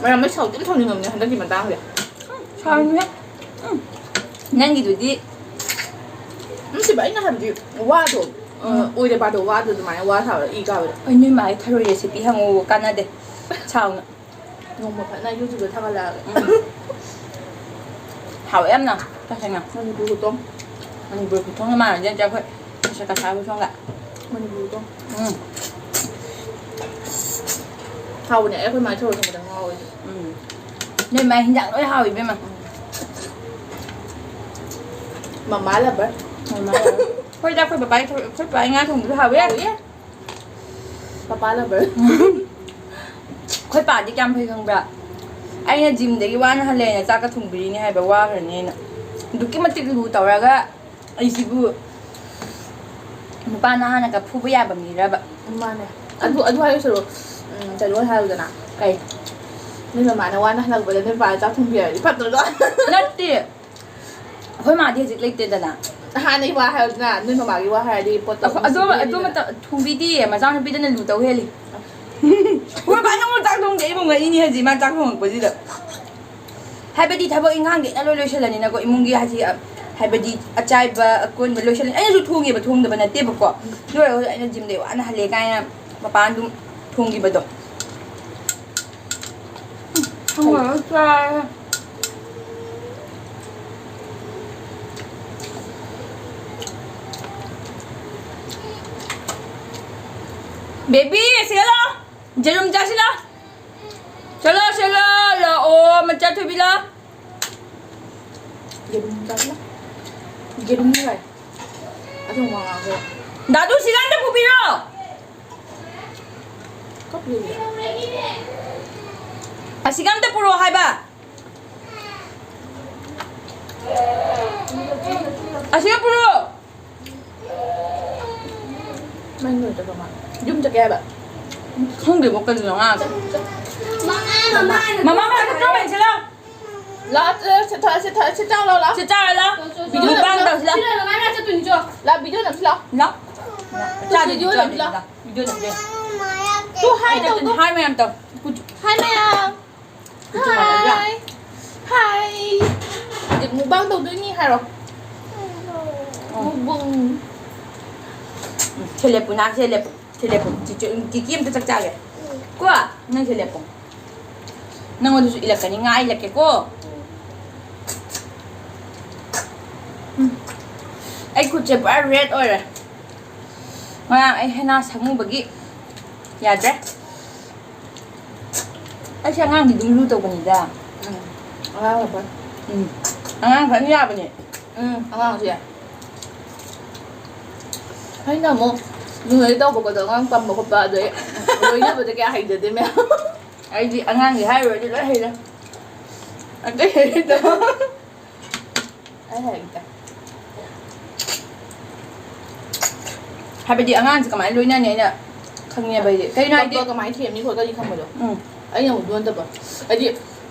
ꯃꯌꯥꯝ ꯂꯣꯏ ꯁꯥꯎꯗꯤ ꯌꯥꯝ ꯁꯥꯎꯅꯤꯡꯉꯝꯅꯦ ꯍꯟꯗꯛꯀꯤ ꯃꯇꯥꯡꯁꯦ꯫ ꯁꯥꯎꯅꯤꯡꯉꯦ꯫ ꯎꯝ꯫ ꯅꯪꯒꯤꯗꯨꯗꯤ ꯅꯠꯇꯦꯕ, ꯑꯩꯅ ꯍꯥꯏꯕꯗꯤ ꯋꯥꯗꯣ, ꯑ, ꯎꯝ꯫ ꯑꯣꯏꯗ ꯄꯥꯗ ꯋꯥꯗꯣ ꯑꯗꯨꯃꯥꯏꯅ ꯋꯥ ꯁꯥꯕꯗꯣ ꯏ ꯀꯥꯕꯗꯣ꯫ ꯑꯩ ꯅꯣꯏ ꯃꯥꯒꯤ ꯊꯔꯣꯏ recipe ꯍꯪꯉꯨ, ꯀꯥꯟꯅꯗꯦ꯫ ꯁꯥꯎꯅ꯫ ꯅꯣꯡꯃ ꯐꯖꯅ YouTube-ꯇ ꯊꯥꯒꯠꯂꯛꯑꯒꯦ꯫ ꯎꯝ꯫ ꯍꯥꯎꯋꯦ ꯌꯥꯝꯅ, ꯇꯁꯦꯡꯅ꯫ ꯃꯅꯤꯄꯨꯔ ꯈꯨꯊꯣꯡ꯫ ꯃꯅꯤꯄꯨꯔ ꯈꯨꯊꯣꯡꯒ ꯃꯥꯟꯅꯗꯦ ꯅꯠꯇꯦ ꯑꯩꯈꯣꯏ ꯃꯁꯛ ꯀꯁꯥ ꯈꯨꯊꯣꯡꯒ꯫ ꯃꯅꯤꯄꯨꯔ ꯈꯨꯊꯣꯡ꯫ ꯎꯝ꯫ ꯍꯥꯎꯕꯅꯦ, ꯑꯩ ꯑꯩꯈꯣꯏ ꯃꯥꯒꯤ ꯊꯔꯣꯏ ꯊꯣꯡꯕꯗ ꯉꯥꯎꯋꯦ꯫ ꯎꯝ꯫ ꯅꯣꯏ ꯃꯥꯏ ꯍꯤꯟꯖꯥꯡ ꯂꯣꯏ ꯍꯥꯎꯋꯤ ꯏꯕꯦꯝꯃ꯫ ꯎꯝ꯫ ꯃꯃꯥ lover꯫ ꯃꯃꯥ lover꯫ ꯍꯣꯏꯗ, ꯑꯩꯈꯣꯏ ꯕꯕꯥꯒꯤ ꯊꯔꯣꯏ, ꯑꯩꯈꯣꯏ ꯕꯕꯥꯒꯤ ꯉꯥ ꯊꯣꯡꯕꯗꯨꯁꯨ ꯍꯥꯎꯋꯦ꯫ ꯍꯥꯎꯋꯦ꯫ Papa lover꯫ ꯑꯩꯈꯣꯏ ꯄꯥꯗꯤ ꯀꯌꯥꯝ ꯐꯩ ꯈꯪꯕ꯭ꯔꯥ? ꯑꯩꯅ gym-ꯗꯒꯤ ꯋꯥꯅ ꯍꯜꯂꯛꯑꯦꯅ ꯆꯥꯛꯀ ꯊꯣꯡꯕꯤꯔꯤꯅꯤ ꯍꯥꯏꯕ, ꯋꯥꯈ꯭ꯔꯅꯦꯅ꯫ ꯑꯗꯨꯛꯀꯤ ꯃꯇꯤꯛ ꯂꯨ ꯇꯧꯔꯒ ꯑꯩꯁꯤꯕꯨ ꯅꯨꯄꯥ ꯅꯍꯥꯅꯒ ꯐꯨꯕ ꯌꯥꯕ ꯃꯤꯔꯕ? ꯃꯥꯅꯦ꯫ ꯑꯗꯨ, ꯑꯗꯨ ꯍꯥꯏꯔꯁꯨ, ꯎꯝ, ꯀꯩꯅꯣ ꯑꯣꯏ ꯍꯥꯏꯌꯨꯗꯅ꯫ ꯀꯩ? ꯅꯣꯏ ꯃꯃꯥꯅ ꯋꯥꯅ ꯍꯜꯂꯛꯄꯗ ꯅꯣꯏ ꯄꯥꯅ ꯆꯥꯛ ꯊꯣꯡꯕꯤꯔꯗꯤ ꯐꯠꯇ꯭ꯔꯣꯗꯣ? ꯅꯠꯇꯦ꯫ ꯑꯩꯈꯣꯏ ꯃꯥꯗꯤ ꯍꯧꯖꯤꯛ ꯂꯩꯇꯦꯗꯅ꯫ ꯍꯥꯟꯅꯒꯤ ꯋꯥ ꯍꯥꯏꯌꯨꯗꯅ, ꯅꯣꯏ ꯃꯃꯥꯒꯤ ꯋꯥ ꯍꯥꯏꯔꯗꯤ ꯄꯣꯠꯇꯣ ꯑꯩꯈꯣꯏ-, ꯑꯗꯨ, ꯃꯁꯤꯡ ꯑꯗꯨ ꯊꯤꯔꯦꯗꯅ꯫ ꯃꯇꯝ ꯊꯣꯡꯕꯤꯗꯤꯌꯦ, ꯃꯆꯥꯅꯨꯄꯤꯗꯅ ꯂꯨ ꯇꯧ ꯍꯦꯜꯂꯤ꯫ ꯑꯩꯈꯣꯏ ꯕꯥꯅ ꯑꯃꯨꯛ ꯆꯥꯛ ꯊꯣꯡꯗꯦ, ꯑꯩꯕꯨ ꯉꯛꯏꯅꯤ ꯍꯧꯖꯤꯛ ꯃꯥ ꯆꯥꯛ ꯊꯣꯡꯉꯛꯄꯁꯤꯗ꯫ ꯍꯥꯏꯕꯗꯤ ꯊꯕꯛ ꯏꯪꯈꯥꯡꯗꯤ ꯑꯩꯅ ꯂꯣꯏ ꯂꯣꯏꯁꯤꯜꯂꯅꯤꯅꯀꯣ, ꯏꯃꯨꯡꯒꯤ ꯍꯥꯏꯗꯤ, ꯑ, ꯍꯥꯏꯕꯗꯤ ꯑꯆꯥꯏꯕ ꯑꯀꯣꯟꯕ ꯂꯣꯏꯁꯤꯜꯂꯅꯤ꯫ ꯑꯩꯅꯁꯨ ꯊꯣꯡꯉꯦꯕ, ꯊꯣꯡꯗꯕ ꯅꯠꯇꯦꯕꯀꯣ꯫ ꯑꯗꯨ ꯑꯣꯏꯔꯒꯁꯨ ꯑꯩꯅ gym-ꯗꯩ ꯋꯥꯅ ꯍꯜꯂꯦ ꯀꯥꯏꯅ ꯃꯄꯥꯟ ꯑꯗꯨꯝ ꯊꯣꯡꯈꯤꯕꯗꯣ꯫ ꯊꯣꯡꯉꯒ ꯆꯥꯔꯦ꯫ ꯕꯦꯕꯤ, ꯑꯁꯤꯗ ꯂꯥꯛꯑꯣ꯫ ꯌꯦꯔꯨꯝ ꯆꯥꯁꯤ ꯂꯥꯛꯑꯣ꯫ ꯆꯠꯂꯣ, ꯆꯠꯂꯣ, ꯂꯥꯛꯑꯣ, ꯃꯆꯥ ꯊꯣꯏꯕꯤ ꯂꯥꯛꯑꯣ꯫ ꯌꯦꯔꯨꯝ ꯆꯥꯁꯤ ꯂꯥꯛꯑꯣ꯫ ꯌꯦꯔꯨꯝ ꯂꯩ꯫ ꯑꯗꯨ ꯃꯉꯥꯜꯁꯦ꯫ ꯗꯥꯗꯨ, ꯁꯤꯗ ꯑꯝꯇ ꯄꯨꯕꯤꯔꯣ꯫ ꯀꯞꯂꯤꯅꯦ꯫ ꯑꯁꯤꯒ ꯑꯝꯇ ꯄꯨꯔꯛꯑꯣ ꯍꯥꯏꯕ꯫ ꯑꯁꯤꯒ ꯄꯨꯔꯛꯑꯣ꯫ ꯃꯩ ꯂꯣꯏꯗ꯭ꯔꯕ ꯃꯥ? ꯌꯨꯝ ꯆꯠꯀꯦ ꯍꯥꯏꯕ? ꯈꯪꯗꯦꯕꯣ ꯀꯩꯅꯣ ꯉꯥꯡ꯫ ꯃꯃꯥ ꯃꯃꯥ ꯃꯃꯥ ꯃꯃꯥ ꯀꯃꯥꯏꯅ ꯁꯤꯜꯂꯣ? ꯂꯥꯛ ꯁꯤ ꯊ ꯁꯤ ꯊ ꯁꯤ ꯆꯥꯎ ꯂꯥꯎ ꯂꯥꯛ꯫ ꯁꯤ ꯆꯥꯔ ꯂꯥꯛ꯫ ꯚꯤꯗꯤꯑꯣ ꯅꯝꯁꯤ ꯂꯥꯎ꯫ ꯁꯤꯗ ꯃꯃꯥ ꯆꯠꯇꯣꯏꯅꯤ ꯆꯣ꯫ ꯂꯥꯛ ꯚꯤꯗꯤꯑꯣ ꯅꯝꯁꯤ ꯂꯥꯎ꯫ ꯂꯥꯛ꯫ ꯆꯥꯗꯣꯏꯅꯤ ꯚꯤꯗꯤꯑꯣ ꯅꯝꯁꯤ ꯂꯥꯎ꯫ ꯚꯤꯗꯤꯑꯣ ꯅꯝꯁꯤ꯫ ꯇꯨ ꯍꯥꯏ ꯇꯧ ꯇꯨ꯫ ꯍꯥꯏ ꯃꯌꯥꯝ ꯇꯧ꯫ ꯍꯥꯏ ꯃꯌꯥꯝ꯫ ꯍꯥꯏ꯫ ꯍꯥꯏ꯫ ꯍꯧꯖꯤꯛ ꯃꯨꯛꯕꯥꯡ ꯇꯧꯗꯣꯏꯅꯤ ꯍꯥꯏꯔꯣ꯫ ꯃꯨꯛꯕꯥꯡ꯫ ꯁꯦ ꯂꯦꯞꯄꯨ ꯅꯥ ꯁꯦ ꯂꯦꯞꯄꯨ꯫ ꯁꯦ ꯂꯦꯞꯄꯨ꯫ ꯆꯤꯆꯦ ꯀꯤꯀꯤ ꯑꯝꯇ ꯆꯥꯛ ꯆꯥꯒꯦ꯫ ꯀꯣ ꯅꯪ ꯁꯦ ꯂꯦꯞꯄꯨ꯫ ꯅꯪꯉꯣꯟꯗꯁꯨ ꯏꯜꯂꯛꯀꯅꯤ ꯉꯥ ꯏꯜꯂꯛꯀꯦꯀꯣ꯫ ꯎꯝ꯫ ꯑꯩ ꯈꯨꯠꯁꯦ ꯄꯨꯔꯥ ꯔꯦꯗ ꯑꯣꯏꯔꯦ꯫ ꯉꯔꯥꯡ ꯑꯩ ꯍꯦꯟꯅꯥ ꯁꯪꯉꯨꯕꯒꯤ ꯌꯥꯗ꯭ꯔꯦ꯫ ꯑꯩꯁꯦ ꯑꯉꯥꯡꯗꯤ ꯑꯗꯨꯝ ꯂꯨ ꯇꯧꯕꯅꯤꯗ꯫ ꯎꯝ꯫ ꯑꯉꯥꯡ ꯐꯅ꯫ ꯎꯝ꯫ ꯑꯉꯥꯡ ꯐꯅ ꯌꯥꯕꯅꯦ꯫ ꯎꯝ ꯑꯉꯥꯡꯁꯨ ꯌꯥꯏ꯫ ꯑꯩꯅ ꯑꯃꯨꯛ ꯅꯨꯡꯉꯥꯏ ꯇꯧꯕ ꯈꯣꯠꯄꯗ ꯑꯉꯥꯡ ꯇꯝꯕ ꯈꯣꯠꯄ ꯑꯗꯩ ꯂꯣꯏꯅꯕꯗ ꯀꯌꯥ ꯍꯩꯖꯗꯦ ꯃꯌꯥꯝ꯫ ꯑꯩꯗꯤ ꯑꯉꯥꯡꯒꯤ ꯍꯥꯏꯔꯨꯔꯗꯤ ꯂꯣꯏ ꯍꯩꯔꯦ꯫ ꯑꯇꯩ ꯍꯩꯇꯕ꯫ ꯑꯩ ꯍꯩꯇꯦ꯫ ꯍꯥꯏꯕꯗꯤ ꯑꯉꯥꯡꯁꯦ ꯀꯃꯥꯏꯅ ꯂꯣꯏꯅꯅꯤ ꯑꯩꯅ ꯈꯪꯉꯦꯕ ꯑꯩꯗꯤ꯫ ꯀꯩꯅꯣ ꯍꯥꯏꯗꯤ ꯀꯞꯄ ꯀꯃꯥꯏꯅ ꯊꯦꯝꯅꯤ ꯈꯣꯠꯀꯅꯤ ꯈꯪꯕꯗꯣ꯫ ꯎꯝ꯫ ꯑꯩꯅ ꯑꯃꯨꯛ ꯑꯗꯨ ꯅꯠꯇꯕ꯫ ꯍꯥꯏꯗꯤ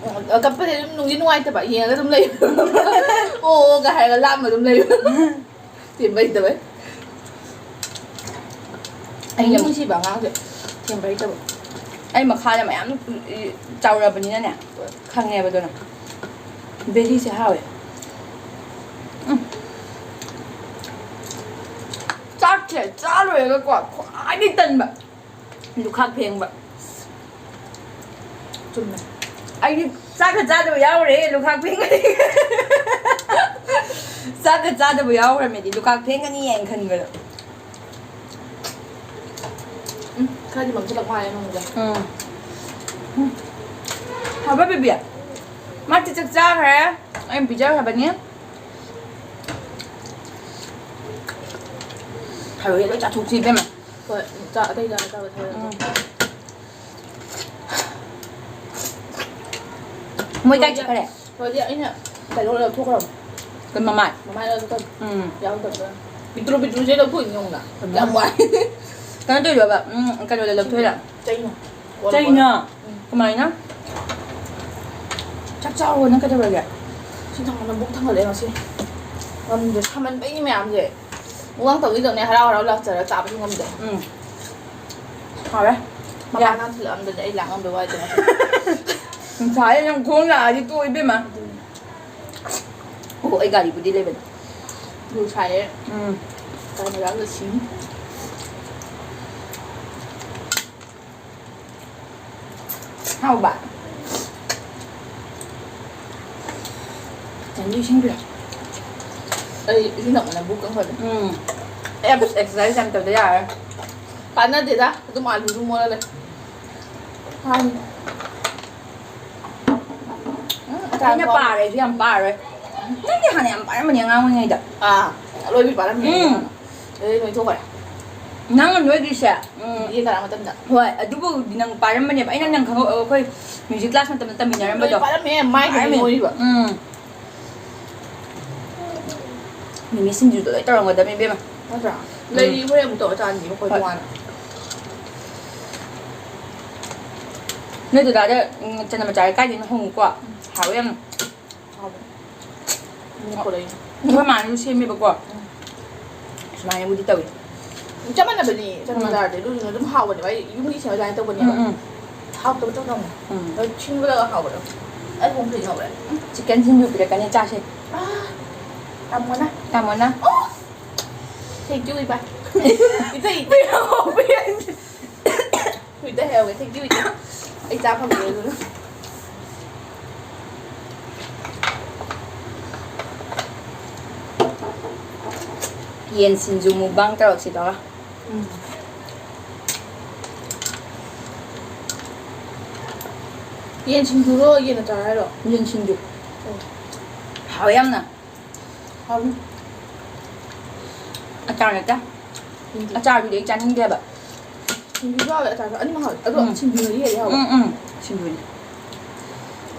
ꯀꯞꯄꯁꯦ ꯑꯗꯨꯝ ꯅꯨꯡꯗꯤ ꯅꯨꯡꯉꯥꯏꯇꯕ ꯌꯦꯡꯉꯒ ꯑꯗꯨꯝ ꯂꯩꯕ꯫ ꯑꯣ ꯑꯣꯒ ꯍꯥꯏꯔꯒ ꯂꯥꯞꯅ ꯑꯗꯨꯝ ꯂꯩꯕ꯫ ꯊꯦꯝꯕ ꯍꯩꯇꯕꯩ꯫ ꯑꯩꯅ ꯅꯨꯡꯁꯤꯕ ꯑꯉꯥꯡꯁꯦ ꯊꯦꯝꯕ ꯍꯩꯇꯕ꯫ ꯑꯩ ꯃꯈꯥꯗ ꯃꯌꯥꯝ ꯆꯥꯎꯔꯕꯅꯤꯅꯅꯦ꯫ ꯈꯪꯉꯦꯕ ꯑꯗꯨꯅ꯫ ꯕꯦꯔꯤꯁꯦ ꯍꯥꯎꯋꯦ꯫ ꯎꯝ꯫ ꯆꯥꯛꯁꯦ ꯆꯥ ꯂꯣꯏꯔꯒꯀꯣ ꯈ꯭ꯋꯥꯏꯗꯒꯤ ꯇꯟꯕ ꯂꯨꯈꯥꯛ ꯐꯦꯡꯕ꯫ ꯆꯨꯝꯃꯦ꯫ ꯑꯩꯗꯤ ꯆꯥꯛꯀ ꯆꯥꯗꯕ ꯌꯥꯎꯔꯦ ꯂꯨꯈꯥꯛ ꯐꯦꯡꯒꯅꯤ꯫ ꯆꯥꯛꯀ ꯆꯥꯗꯕ ꯌꯥꯎꯈ꯭ꯔꯃꯤꯗꯤ ꯂꯨꯈꯥꯛ ꯐꯦꯡꯒꯅꯤ ꯍꯥꯏꯅ ꯈꯟꯕꯗꯣ꯫ ꯎꯝ ꯈꯔꯗꯤ ꯃꯝꯁꯤꯜꯂꯛ ꯃꯥꯜꯂꯦ ꯅꯣꯡꯁꯦ꯫ ꯎꯝ꯫ ꯎꯝ꯫ ꯍꯥꯎꯕ ꯕꯦꯕꯤ꯫ ꯃꯥꯗꯤ ꯆꯥꯛ ꯆꯥꯈ꯭ꯔꯦ꯫ ꯑꯩꯅ ꯄꯤꯖꯈ꯭ꯔꯕꯅꯤ꯫ ꯊꯔꯣꯏ ꯂꯣꯏ ꯆꯥꯊꯣꯛꯁꯤ ꯏꯕꯦꯝꯃ꯫ ꯍꯣꯏ ꯆꯥꯛ ꯑꯇꯩ ꯆꯥꯕ ꯊꯔꯣꯏ꯫ ꯎꯝ꯫ ꯃꯣꯏ ꯀꯥꯏ ꯆꯠꯈ꯭ꯔꯦ? ꯍꯣꯏꯗꯤ ꯑꯩꯅ ꯀꯩꯅꯣ ꯂꯧꯊꯣꯛꯈ꯭ꯔꯕ꯫ ꯀꯩ ꯃꯃꯥꯏ? ꯃꯃꯥꯏ ꯂꯧꯊꯣꯛꯈ꯭ꯔꯕ꯫ ꯎꯝ꯫ ꯌꯥꯎꯗꯕ꯭ꯔꯥ? ꯄꯤꯛꯇ꯭ꯔꯨ ꯄꯤꯛꯇ꯭ꯔꯨꯁꯦ ꯂꯧꯊꯣꯛꯏꯅꯤ ꯌꯦꯡꯉꯨꯅ꯫ ꯎꯝ꯫ ꯌꯥꯝ ꯋꯥꯏ꯫ ꯀꯩꯅꯣ ꯇꯧꯔꯤꯔꯕ? ꯎꯝ, ꯀꯩꯅꯣꯗ ꯂꯧꯊꯣꯛꯏꯔꯥ? ꯆꯩꯅ꯫ ꯆꯩꯅ? ꯎꯝ꯫ ꯀꯃꯥꯏꯅ? ꯆꯥꯛ ꯆꯥꯔꯣ, ꯅꯪ ꯀꯩꯗꯧꯔꯒꯦ? ꯁꯤ ꯊꯥꯡꯒꯠꯂ ꯕꯨꯛ ꯊꯥꯡꯒꯠꯂꯛꯑꯦ ꯉꯁꯤ꯫ ꯉꯝꯗ꯭ꯔꯦ, ꯁꯥꯃꯟꯕꯩꯅꯤ ꯃꯌꯥꯝꯁꯦ꯫ ꯃꯨꯛꯕꯥꯡ ꯇꯧꯒꯦ ꯇꯧꯅꯦ, ꯍꯔꯥꯎ ꯍꯔꯥꯎ ꯂꯥꯛꯆꯔꯒ ꯆꯥꯕꯁꯨ ꯉꯝꯗꯦ꯫ ꯎꯝ꯫ ꯍꯥꯎꯔꯦ꯫ ꯃꯄꯥꯟ ꯌꯥ꯫ ꯂꯥꯡ ꯊꯤꯜꯂꯛꯑꯝꯗꯅ ꯑꯩ ꯂꯥꯛ ꯉꯝꯗ ꯋꯥꯏꯗꯅ꯫ ꯅꯨꯡꯁꯥꯁꯦ ꯅꯪ ꯈꯣꯡ ꯂꯥꯛꯑꯗꯤ ꯇꯣꯛꯑꯦ ꯏꯕꯦꯝꯃ꯫ ꯑꯗꯨꯅꯤ꯫ ꯑꯣ, ꯑꯩ ꯒꯥꯔꯤꯕꯨꯗꯤ ꯂꯩꯕꯅꯦ꯫ ꯑꯗꯨ ꯁꯥꯏꯌꯦ꯫ ꯎꯝ꯫ ꯀꯥꯏ ꯃꯖꯥꯗ ꯁꯤꯅꯤ꯫ ꯍꯥꯎꯕ? ꯆꯟꯗꯤ ꯏꯁꯤꯡ ꯄꯤꯔꯛꯑꯣ꯫ ꯑꯩ ꯏꯁꯤꯡ ꯊꯛꯄꯅ ꯕꯨꯛ ꯀꯪꯈꯠꯂꯦ꯫ ꯎꯝ꯫ ꯑꯩ ꯑꯦꯛꯁꯔꯁꯥꯏꯁ ꯌꯥꯝ ꯇꯧꯗ ꯌꯥꯔꯣꯏ꯫ ꯀꯥꯟꯅꯗꯦꯗ, ꯑꯗꯨꯝ ꯑꯥꯂꯨꯗꯨ ꯃꯣꯜꯂ ꯂꯩ꯫ ꯍꯥꯏ꯫ ꯎꯝ, ꯑꯩꯅ ꯑꯆꯥꯄꯣꯠ꯫ ꯄꯥꯔꯦ, ꯑꯩꯁꯨ ꯌꯥꯝ ꯄꯥꯔꯣꯏ꯫ ꯅꯪꯗꯤ ꯍꯥꯟꯅ ꯌꯥꯝ ꯄꯥꯔꯝꯕꯅꯦ ꯑꯉꯥꯡ ꯑꯣꯏꯔꯤꯉꯩꯗ꯫ ꯑꯥ, ꯑꯔꯣꯏꯕꯤ ꯄꯥꯔꯝꯃꯦ꯫ ꯎꯝ꯫ ꯑꯗꯩ ꯅꯣꯏꯊꯣꯛꯈ꯭ꯔꯦ꯫ ꯅꯪꯅ ꯅꯣꯏꯈ꯭ꯔꯤꯁꯦ, ꯎꯝ꯫ ꯕꯤ ꯑꯦ ꯀꯥꯔꯛ ꯃꯇꯝꯗ꯫ ꯍꯣꯏ, ꯑꯗꯨꯕꯨꯗꯤ ꯅꯪ ꯄꯥꯔꯝꯕꯅꯦꯕ꯫ ꯑꯩꯅ ꯅꯪ ꯈꯪꯍꯧ-, ꯑꯩꯈꯣꯏ ꯃ꯭ꯌꯨꯖꯤꯛ ꯀ꯭ꯂꯥꯁ ꯃꯇꯝꯗ ꯇꯝꯃꯤꯟꯅꯔꯝꯕꯗꯣ꯫ ꯂꯣꯏ ꯄꯥꯔꯝꯃꯦ, ꯃꯥꯏ ꯀꯩꯅꯣ ꯄꯥꯔꯝꯃꯦ꯫ ꯅꯣꯏꯔꯤꯕ꯫ ꯎꯝ꯫ ꯃꯤꯃꯤ ꯁꯤꯡꯖꯨꯗꯣ ꯂꯣꯏ ꯇꯧꯔꯝꯒꯗꯕꯅꯤ ꯏꯕꯦꯝꯃ꯫ ꯅꯠꯇ꯭ꯔꯥ? ꯎꯝ꯫ ꯂꯩꯔꯤ, ꯍꯣꯔꯦꯟ ꯑꯃꯨꯛ ꯇꯧꯔ ꯆꯥꯅꯤ ꯑꯩꯈꯣꯏ ꯍꯣꯏ꯫ ꯇꯣꯉꯥꯟꯅ꯫ ꯅꯣꯏ ꯗꯗꯥꯗ, ꯎꯝ, ꯆꯅꯝ ꯑꯆꯥꯔ ꯀꯥꯏꯗꯩꯅꯣ ꯍꯪꯉꯨꯀꯣ꯫ ꯎꯝ꯫ ꯍꯥꯎꯋꯦ ꯌꯥꯝꯅ꯫ ꯍꯥꯎꯕꯅꯦ꯫ ꯎꯝ, ꯄꯨꯔꯛꯏꯅꯦ꯫ ꯑꯩꯈꯣꯏ ꯃꯥꯅꯁꯨ ꯁꯦꯝꯃꯦꯕꯀꯣ꯫ ꯎꯝ꯫ ꯁꯨꯃꯥꯏꯅꯕꯨꯗꯤ ꯇꯧꯏ꯫ ꯆꯞ ꯃꯥꯟꯅꯕꯅꯤ, ꯆꯅꯝ ꯎꯝ꯫ ꯑꯆꯥꯔꯗꯤ ꯑꯗꯨꯗꯨꯅ ꯑꯗꯨꯝ ꯍꯥꯎꯕꯅꯦꯕ꯫ ꯑꯩ ꯌꯨꯝꯒꯤ ꯁꯦꯝꯕ ꯑꯗꯨꯃꯥꯏꯅ ꯇꯧꯕꯅꯦꯕ꯫ ꯎꯝ, ꯎꯝ꯫ ꯍꯥꯎꯇꯕ ꯆꯧ ꯆꯧꯅꯦ꯫ ꯎꯝ꯫ ꯑꯗꯣ ꯁꯤꯟꯕꯗꯒ ꯍꯥꯎꯕꯗꯣ꯫ ꯑꯩ ꯍꯣꯝ ꯊꯣꯛꯏ ꯍꯥꯎꯕ꯭ꯔꯥ? ꯎꯝ, ꯆꯤꯛꯀꯟ ꯁꯤꯡꯖꯨ ꯄꯤꯔꯛꯀꯅꯤ, ꯆꯥꯁꯦ꯫ ꯑꯥ, ꯇꯥꯃꯣꯅ꯫ ꯇꯥꯃꯣꯅ꯫ ꯑꯣ! Thank you, ꯏꯕꯥꯏ꯫ ꯏꯇꯩ, ꯏꯇꯩ꯫ ꯄꯤꯔꯛꯑꯣ, ꯄꯤꯔꯛꯑꯣ꯫ ꯍꯨꯏꯗ ꯍꯥꯏꯍꯧꯒꯦ, thank you, ꯍꯨꯏꯗ꯫ ꯑꯩ ꯆꯥ ꯐꯪꯗꯦ ꯑꯗꯨꯅ꯫ ꯌꯦꯟ ꯁꯤꯡꯖꯨ mukbang ꯇꯧꯔꯛꯁꯤꯗꯣ꯫ ꯎꯝ꯫ ꯌꯦꯟ ꯁꯤꯡꯖꯨꯔꯣ, ꯌꯦꯟ ꯑꯆꯥꯔ ꯍꯥꯏꯔꯣ? ꯌꯦꯟ ꯁꯤꯡꯖꯨ꯫ ꯎꯝ꯫ ꯍꯥꯎꯋꯦ ꯌꯥꯝꯅ꯫ ꯍꯥꯎꯅꯤ꯫ ꯑꯆꯥꯔ ꯅꯠꯇꯦ꯫ ꯎꯝ꯫ ꯑꯆꯥꯔꯗꯨꯗꯤ ꯑꯩ ꯆꯥꯅꯤꯡꯗꯦꯕ꯫ ꯁꯤꯡꯖꯨꯁꯨ ꯍꯥꯎꯋꯦ, ꯑꯆꯥꯔꯁꯨ, ꯑꯅꯤꯃꯛ ꯍꯥꯎꯋꯦ꯫ ꯑꯗꯣ ꯎꯝ꯫ ꯁꯤꯡꯖꯨꯅꯗꯤ ꯍꯦꯜꯂꯦ ꯍꯥꯎꯕ꯫ ꯎꯝ, ꯎꯝ꯫ ꯁꯤꯡꯖꯨꯅꯤ꯫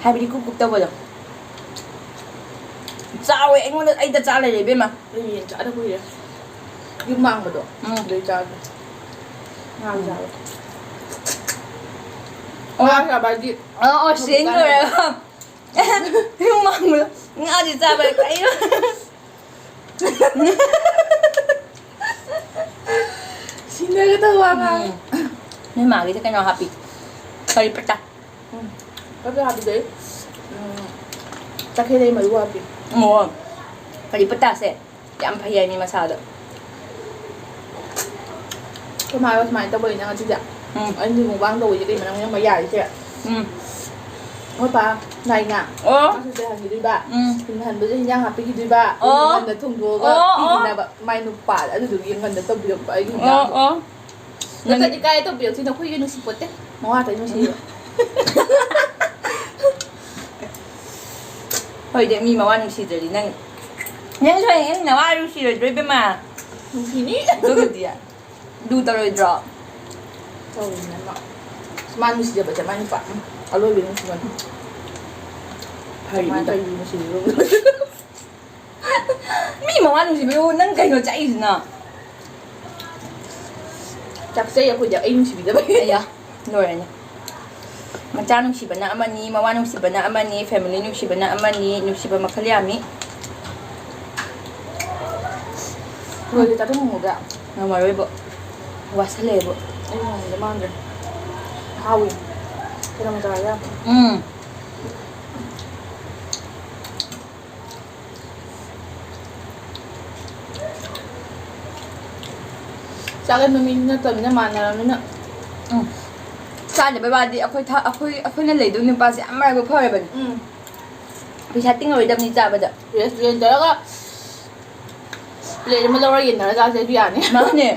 ꯍꯥꯏꯕꯗꯤ ꯀꯨꯞ ꯀꯨꯞ ꯇꯧꯕꯗꯣ꯫ ꯆꯥꯎꯋꯦ, ꯑꯩꯉꯣꯟꯗ, ꯑꯩꯗ ꯆꯥ ꯂꯩꯔꯦ ꯏꯕꯦꯝꯃ꯫ ꯑꯩ ꯌꯦꯟ ꯆꯥꯗ ꯀꯨꯏꯔꯦ꯫ ꯌꯨꯝ ꯃꯥꯡꯕꯗꯣ꯫ ꯎꯝ꯫ ꯑꯗꯨꯗꯩ ꯆꯥꯗ꯭ꯔꯦ꯫ ꯉꯥ ꯎꯝ꯫ ꯆꯥꯕ꯫ ꯉꯥ ꯆꯥꯕ ꯍꯥꯏꯗꯤ ꯑꯣ, ꯑꯣ, ꯁꯦꯡ ꯂꯣꯏꯔꯒ꯫ ꯌꯨꯝ ꯃꯥꯡꯕꯗꯣ ꯉꯥꯁꯦ ꯆꯥꯕ ꯀꯩꯅꯣ? ꯁꯤꯟꯅꯒꯗꯧꯕ ꯑꯉꯥꯡ꯫ ꯎꯝ꯫ ꯅꯣꯏ ꯃꯥꯒꯤꯗꯤ ꯀꯩꯅꯣ ꯍꯥꯞꯄꯤ꯫ ꯀꯔꯤ ꯄꯇꯥ꯫ ꯎꯝ꯫ ꯀꯔꯤ ꯍꯥꯞꯄꯤꯗꯣꯏ? ꯎꯝ꯫ ꯇꯈꯦꯜꯂꯩ ꯃꯔꯨ ꯍꯥꯞꯄꯤ꯫ ꯑꯣ꯫ ꯀꯔꯤ ꯄꯇꯥꯁꯦ? ꯌꯥꯝ ꯐꯩ ꯍꯥꯏꯅꯤ ꯃꯁꯥꯗꯣ꯫ ꯑꯩꯈꯣꯏ ꯃꯥꯒ ꯁꯨꯃꯥꯏꯅ ꯇꯧꯕꯅꯤꯅ ꯉꯁꯤꯁꯦ꯫ ꯎꯝ꯫ ꯑꯩꯅ ꯃꯨꯛꯕꯥꯡ ꯇꯧꯕꯁꯦ ꯀꯩ ꯃꯔꯝꯒꯤꯅꯣ ꯈꯪꯕ ꯌꯥꯔꯤꯁꯦ꯫ ꯎꯝ꯫ ꯑꯩꯈꯣꯏ ꯄꯥ ꯅꯥꯏꯅ꯫ ꯑꯣ꯫ ꯃꯥꯁꯨ ꯆꯩꯍꯟꯈꯤꯗꯣꯏꯕ꯫ ꯎꯝ꯫ ꯍꯟꯕꯁꯦ ꯍꯤꯟꯖꯥꯡ ꯍꯥꯞꯄꯤꯈꯤꯗꯣꯏꯕ꯫ ꯑꯣ꯫ ꯉꯟꯅ ꯊꯣꯡꯗꯣꯛꯑꯒ ꯑꯣ, ꯑꯣ꯫ ꯄꯤꯈꯤꯅꯕ꯫ ꯃꯥꯏ ꯅꯨꯄꯥ ꯑꯗꯨꯗꯨꯒꯤ ꯉꯟꯅ ꯇꯧꯕꯤꯔꯛꯄ ꯑꯩꯒꯤ ꯑꯣ, ꯍꯤꯟꯖꯥꯡꯗꯣ꯫ ꯑꯣ꯫ ꯅꯠꯇ꯭ꯔꯗꯤ ꯀꯥꯏ ꯇꯧꯕꯤꯔꯛꯇꯣꯏꯅꯣ? ꯑꯩꯈꯣꯏꯒꯤ ꯅꯨꯡꯁꯤ ꯄꯣꯠꯇꯦ꯫ ꯃꯋꯥ ꯇꯧꯔꯤ ꯃꯁꯤ꯫ ꯍꯣꯏꯗꯤ ꯃꯤ ꯃꯋꯥ ꯅꯨꯡꯁꯤꯗ꯭ꯔꯗꯤ ꯅꯪ, ꯅꯪꯁꯨ ꯍꯌꯦꯡ ꯅꯋꯥ ꯅꯨꯡꯁꯤꯔꯣꯏꯗ꯭ꯔꯣ, ꯏꯕꯦꯝꯃ? ꯅꯨꯡꯁꯤꯅꯤ꯫ ꯑꯗꯨꯒꯗꯤ ꯂꯨ ꯇꯧꯔꯣꯏꯗ꯭ꯔꯣ? ꯇꯧꯔꯤꯅꯦ ꯃꯥ꯫ ꯃꯥ ꯅꯨꯡꯁꯤꯖꯕꯁꯦ ꯃꯥꯏ ꯅꯨꯄꯥ꯫ ꯎꯝ꯫ ꯑꯂꯣꯏꯕꯤ ꯅꯨꯡꯁꯤꯕꯅꯤ꯫ ꯐꯔꯤꯅꯤ꯫ ꯀꯃꯥꯏꯅ ꯇꯧꯔꯤꯅꯣ ꯁꯤꯕꯨ? ꯃꯤ ꯃꯋꯥ ꯅꯨꯡꯁꯤꯕꯤꯌꯨ, ꯅꯪ ꯀꯩꯅꯣ ꯆꯥꯛꯏꯁꯤꯅ? ꯆꯥꯛꯆꯩ ꯑꯩꯈꯣꯏꯗꯤ, ꯑꯩ ꯅꯨꯡꯁꯤꯕꯤꯗꯕꯩ꯫ ꯑꯌꯥ, ꯂꯣꯏꯔꯦꯅꯦ꯫ ꯃꯆꯥ ꯅꯨꯡꯁꯤꯕꯅ ꯑꯃꯅꯤ, ꯃꯋꯥ ꯅꯨꯡꯁꯤꯕꯅ ꯑꯃꯅꯤ, family ꯅꯨꯡꯁꯤꯕꯅ ꯑꯃꯅꯤ, ꯅꯨꯡꯁꯤꯕ ꯃꯈꯜ ꯌꯥꯝꯃꯤ꯫ ꯂꯣꯏꯔꯦ, ꯆꯥꯊꯣꯛ ꯉꯝꯃꯣꯏꯗ꯭ꯔꯥ? ꯉꯝꯃꯔꯣꯏꯕꯣ, ꯋꯥꯁꯜꯂꯛꯑꯦꯕꯣ꯫ ꯑꯩ ꯉꯝꯗꯧ ꯃꯥꯟꯗ꯭ꯔꯦ꯫ ꯍꯥꯎꯏ꯫ ꯀꯩꯅꯣ ꯃꯆꯥ ꯌꯥꯝ꯫ ꯎꯝ꯫ ꯆꯥꯒꯟꯕ ꯃꯤꯗꯤ ꯅꯠꯇꯕꯅꯤꯅ ꯃꯥꯟꯅꯔꯕꯅꯤꯅ꯫ ꯎꯝ꯫ ꯆꯥꯗꯕꯩ ꯋꯥꯗꯤ ꯑꯩꯈꯣꯏ ꯊ-, ꯑꯩꯈꯣꯏ, ꯑꯩꯈꯣꯏꯅ ꯂꯩꯗꯧ ꯅꯨꯄꯥꯁꯦ ꯌꯥꯝ ꯃꯔꯥꯏꯕꯛ ꯐꯔꯕꯅꯤ꯫ ꯎꯝ꯫ ꯄꯩꯁꯥ ꯇꯤꯡꯉꯔꯣꯏꯗꯕꯅꯤ ꯆꯥꯕꯗ꯫ Restaurant ꯇꯧꯔꯒ plate ꯑꯃ ꯂꯧꯔ ꯌꯦꯟꯅꯔ ꯆꯥꯁꯦ ꯑꯗꯨ ꯌꯥꯅꯤ꯫ ꯃꯥꯅꯦ꯫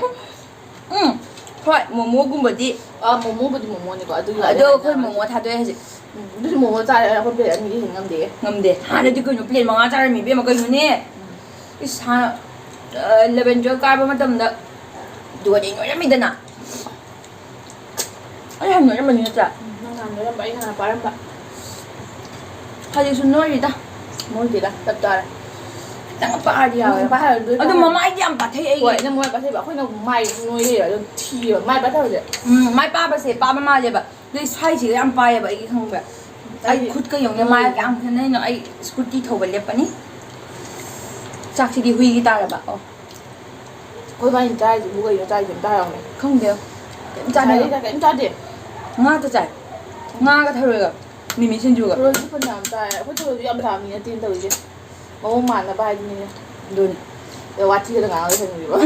ꯎꯝ꯫ ꯍꯣꯏ, ꯃꯣꯃꯣꯒꯨꯝꯕꯗꯤ꯫ ꯑꯥ, ꯃꯣꯃꯣꯕꯨꯗꯤ ꯃꯣꯃꯣꯅꯤꯀꯣ, ꯑꯗꯨꯒꯤ ꯑꯗꯣ ꯋꯥꯗꯤ ꯑꯩꯈꯣꯏ ꯅꯠꯇꯦ꯫ ꯃꯣꯃꯣ ꯊꯥꯗꯣꯛꯑꯦ ꯍꯧꯖꯤꯛ꯫ ꯎꯝ, ꯑꯗꯨꯁꯨ ꯃꯣꯃꯣ ꯆꯥꯔꯦ, ꯑꯩꯈꯣꯏ plate ꯑꯅꯤꯗꯤ ꯍꯦꯟ ꯉꯝꯗꯦ꯫ ꯉꯝꯗꯦ꯫ ꯍꯥꯟꯅꯗꯤ ꯀꯩꯅꯣ plate ꯃꯉꯥ ꯆꯥꯔꯝꯃꯤ ꯏꯕꯦꯝꯃ, ꯀꯩꯅꯣꯅꯦ? ꯎꯝ꯫ ꯏꯁ, ꯍꯥꯟꯅ, ꯑ, eleven twelve ꯀꯥꯕ ꯃꯇꯝꯗ ꯑꯗꯨꯒꯗꯤ ꯅꯣꯏꯔꯝꯃꯤꯗꯅ꯫ ꯑꯩ ꯍꯥꯟꯅ ꯅꯣꯏꯔꯝꯕꯅꯤ ꯅꯠꯇ꯭ꯔꯥ? ꯎꯝ, ꯅꯪ ꯍꯥꯟꯅ ꯅꯣꯏꯔꯝꯕ, ꯑꯩꯅ ꯍꯥꯟꯅ ꯄꯥꯔꯝꯕ꯫ ꯍꯧꯖꯤꯛꯁꯨ ꯅꯣꯏꯔꯤꯗ꯫ ꯅꯣꯏꯗꯦꯗ, ꯆꯞ ꯆꯥꯔꯦ꯫ ꯈꯤꯇꯪ ꯄꯥꯔꯗꯤ ꯌꯥꯎꯋꯦ꯫ ꯅꯪ ꯄꯥꯔꯗꯤ ꯑꯗꯨ ꯄꯥꯔꯦ꯫ ꯃꯃꯥꯏꯗꯤ ꯌꯥꯝ ꯄꯥꯊꯩ ꯑꯩꯒꯤ꯫ ꯍꯣꯏ, ꯅꯪ ꯃꯃꯥꯏ ꯄꯥꯊꯩꯕ, ꯑꯩꯈꯣꯏꯅ ꯃꯥꯏ ꯅꯣꯏ ꯂꯩꯕ, ꯑꯗꯨꯝ ꯊꯤꯌꯦꯕ꯫ ꯃꯥꯏ ꯄꯥꯊꯕꯁꯦ꯫ ꯎꯝ, ꯃꯥꯏ ꯄꯥꯕꯁꯦ ꯄꯥꯕ ꯃꯥꯜꯂꯦꯕ꯫ ꯑꯗꯩ ꯁ꯭ꯋꯥꯏꯁꯤꯒ ꯌꯥꯝ ꯄꯥꯏꯌꯦꯕ ꯑꯩꯒꯤ, ꯈꯪꯕ꯭ꯔꯥ? ꯑꯩ ꯑꯩꯗꯤ ꯈꯨꯠꯀ ꯌꯦꯡꯉꯨꯅꯦ, ꯃꯥꯏꯒ ꯀꯌꯥꯝ ꯈꯦꯠꯅꯩꯅꯣ꯫ ꯑꯩ ꯁ꯭ꯀꯨꯇꯤ ꯊꯧꯕ ꯂꯦꯞꯄꯅꯤ꯫ ꯆꯥꯛꯁꯤꯗꯤ ꯍꯨꯏꯒꯤ ꯇꯥꯔꯕ꯫ ꯑꯣ꯫ ꯑꯩꯈꯣꯏ ꯕꯥꯅꯤ ꯆꯥꯔꯤꯁꯤꯕꯨ ꯀꯩꯅꯣ ꯆꯥꯔꯤꯁꯦ ꯑꯝꯇ ꯍꯥꯏꯔꯛꯎꯅꯦ꯫ ꯈꯪꯗꯦ꯫ ꯀꯩꯝ ꯆꯥꯗꯦ꯫ ꯉꯁꯥꯏꯗꯩ ꯆꯥꯛ ꯀꯩꯝ ꯆꯥꯗꯦ꯫ ꯉꯥ ꯈꯛꯇ ꯆꯥꯏ꯫ ꯉꯥꯒ ꯊꯔꯣꯏꯒ꯫ ꯃꯤꯃꯤ ꯁꯤꯡꯖꯨꯒ꯫ ꯊꯔꯣꯏꯁꯨ ꯐꯅꯌꯥꯝ ꯆꯥꯏ꯫ ꯑꯩꯈꯣꯏ ꯊꯔꯣꯏꯁꯨ ꯌꯥꯝ ꯆꯥꯕ ꯃꯤ ꯅꯠꯇꯦꯅ ꯇꯧꯔꯤꯁꯦ꯫ ꯃꯑꯣꯡ ꯃꯥꯟꯅꯕ ꯍꯥꯏꯗꯨꯅꯤꯅꯦ꯫ ꯑꯗꯨꯅꯤ꯫ ꯑꯗ ꯋꯥꯊꯤ ꯈꯛꯇ ꯉꯥꯡꯉꯒ ꯂꯩꯁꯟꯕꯤꯕ꯫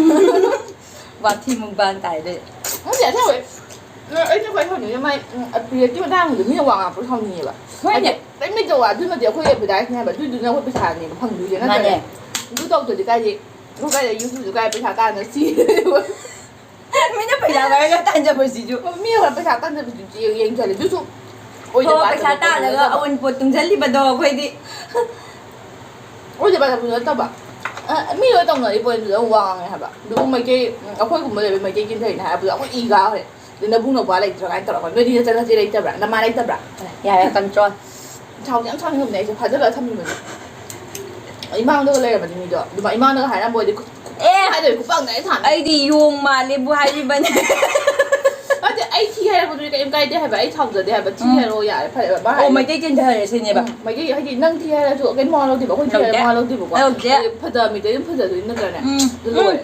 ꯋꯥꯊꯤ ꯃꯨꯛꯕꯥꯡ ꯇꯥꯏꯗꯣꯏ꯫ ꯅꯠꯇꯦ, ꯑꯁꯦꯡꯕꯩ꯫ ꯑꯩꯅ ꯈ꯭ꯋꯥꯏ ꯁꯥꯎꯅꯤꯡꯉꯤꯁꯦ ꯃꯥꯏ, ꯎꯝ, ꯄꯤꯔꯛꯀꯤ ꯃꯇꯥꯡꯗꯨꯗ ꯃꯤꯅ ꯋꯥ ꯉꯥꯡꯉꯛꯄꯗꯣ ꯁꯥꯎꯅꯤꯡꯉꯦꯕ꯫ ꯍꯣꯏꯅꯦ꯫ ꯍꯥꯏꯗꯤ, ꯀꯔꯤꯝ ꯂꯩꯇꯕ ꯋꯥ, ꯑꯗꯨꯅꯗꯤ ꯑꯩꯈꯣꯏ ꯑꯦꯗꯚꯔꯇꯥꯏꯁꯅꯦ ꯍꯥꯏꯕ, ꯑꯗꯨꯏꯗꯨꯅ ꯑꯩꯈꯣꯏ ꯄꯩꯁꯥꯅꯦꯕ ꯐꯪꯗꯣꯏꯁꯦ, ꯅꯠꯇ꯭ꯔꯅꯦ? ꯃꯥꯅꯦ꯫ ꯑꯗꯨ ꯇꯧꯗ꯭ꯔꯗꯤ ꯀꯥꯏꯗꯤ, ꯑꯩꯈꯣꯏ ꯀꯥꯏꯗ YouTubeꯗ ꯀꯥꯏ ꯄꯩꯁꯥ ꯇꯥꯟꯅ ꯁꯤ? ꯃꯤꯅ ꯄꯩꯁꯥ ꯄꯥꯏꯔꯒ ꯇꯥꯟꯖꯕꯁꯤꯁꯨ꯫ ꯃꯤ ꯑꯃ ꯄꯩꯁꯥ ꯇꯥꯟꯖꯕꯁꯤꯁꯨ ꯌꯦꯡ-, ꯌꯦꯡꯖꯜꯂꯦ꯫ ꯑꯗꯨꯁꯨ ꯍꯣ, ꯑꯣꯏꯗꯕ ꯄꯩꯁꯥ ꯇꯥꯟꯖꯕꯁꯨ ꯇꯥꯜꯂꯒ ꯅꯠꯇꯕ꯫ ꯑꯑꯣꯟꯄꯣꯠ ꯇꯨꯡꯁꯤꯜꯂꯤꯕꯗꯣ ꯑꯩꯈꯣꯏꯗꯤ꯫ ꯑꯣꯏꯗꯕ ꯇꯥꯟꯖꯕꯁꯨ ꯅꯠꯇꯕ꯫ ꯑ, ꯃꯤ ꯂꯣꯏ ꯇꯧꯅꯔꯤ ꯄꯣꯠꯅꯤ, ꯑꯗꯨꯗ ꯑꯃꯨꯛ ꯋꯥ ꯉꯥꯡꯉꯦ ꯍꯥꯏꯕ꯫ ꯑꯗꯨꯕꯨ ꯃꯩꯇꯩ, ꯎꯝ, ꯑꯩꯈꯣꯏꯒꯨꯝꯕ ꯂꯩꯕ ꯃꯩꯇꯩ ꯀꯦꯟꯊꯩꯅꯦ ꯍꯥꯏꯕꯗꯣ ꯑꯩꯈꯣꯏ ꯏ ꯀꯥꯈ꯭ꯔꯦ꯫ ꯑꯗꯩ ꯅꯕꯨꯡ ꯅꯧꯄ꯭ꯋꯥ ꯂꯩꯇ꯭ꯔꯥ ꯀꯥꯏꯅ ꯇꯧꯔꯒ, "ꯅꯣꯏꯗꯤ ꯅꯆꯟ ꯅꯆꯦ ꯂꯩꯇꯕ꯭ꯔꯥ? ꯅꯃꯥ ꯂꯩꯇꯕ꯭ꯔꯥ?" ꯌꯥꯔꯦ, control꯫ ꯁꯥꯎꯗꯤ ꯌꯥꯝ ꯁꯥꯎꯅꯤꯡꯉꯝꯅꯦ ꯑꯩꯁꯦ, ꯐꯥꯖꯤꯜꯂꯒ ꯊꯝꯃꯤꯕꯅꯦ꯫ ꯏꯃꯥꯡꯗꯒ ꯂꯩꯔꯝꯃꯗꯤ ꯃꯤꯗꯣ, ꯑꯗꯨꯃꯥꯏ ꯏꯃꯥꯡꯗꯒ ꯍꯥꯏꯔꯝꯕ ꯑꯣꯏꯗꯤ ꯈꯨ-, ꯈꯨ-, ꯑꯦ! ꯍꯥꯏꯗꯣꯏ ꯈꯨꯄꯥꯛꯅ ꯑꯩ ꯊꯥꯅꯤ꯫ ꯑꯩꯗꯤ ꯌꯣꯡ ꯃꯥꯜꯂꯦꯕꯨ ꯍꯥꯏꯔꯤꯕꯅꯦ꯫ ꯅꯠꯇꯦ, ꯑꯩ ꯊꯤ ꯍꯥꯏꯔꯛꯄꯗꯨꯗꯤ ꯀꯩꯝ ꯀꯥꯏꯗꯦ ꯍꯥꯏꯕ, ꯑꯩ ꯁꯥꯎꯖꯗꯦ ꯍꯥꯏꯕ, ꯊꯤ ꯎꯝ꯫ ꯍꯥꯏꯔꯛꯑꯣ ꯌꯥꯔꯦ, ꯐꯔꯦꯕ, ꯃꯥ ꯑꯣ, ꯍꯥꯏꯔꯗꯤ꯫ ꯃꯩꯇꯩ ꯆꯦꯟꯊꯔꯦ ꯁꯤꯅꯦꯕ꯫ ꯎꯝ, ꯃꯩꯇꯩ ꯍꯥꯏꯗꯤ ꯅꯪ ꯊꯤ ꯍꯥꯏꯔꯁꯨ ꯀꯩꯝ ꯃꯋꯥ ꯂꯧꯗꯦꯕ, ꯑꯩꯈꯣꯏ ꯊꯤ ꯍꯥꯏꯔ ꯂꯧꯗꯦ꯫ ꯃꯋꯥ ꯂꯧꯗꯦꯕꯀꯣ꯫ ꯂꯧꯗꯦ꯫ ꯍꯥꯏꯗꯤ ꯐꯖꯕ ꯃꯤꯗꯩ ꯑꯗꯨꯝ ꯐꯖꯗꯣꯏꯅꯤ ꯅꯠꯇ꯭ꯔꯅꯦ? ꯎꯝ꯫ ꯑꯗꯨ ꯂꯣꯏꯔꯦ꯫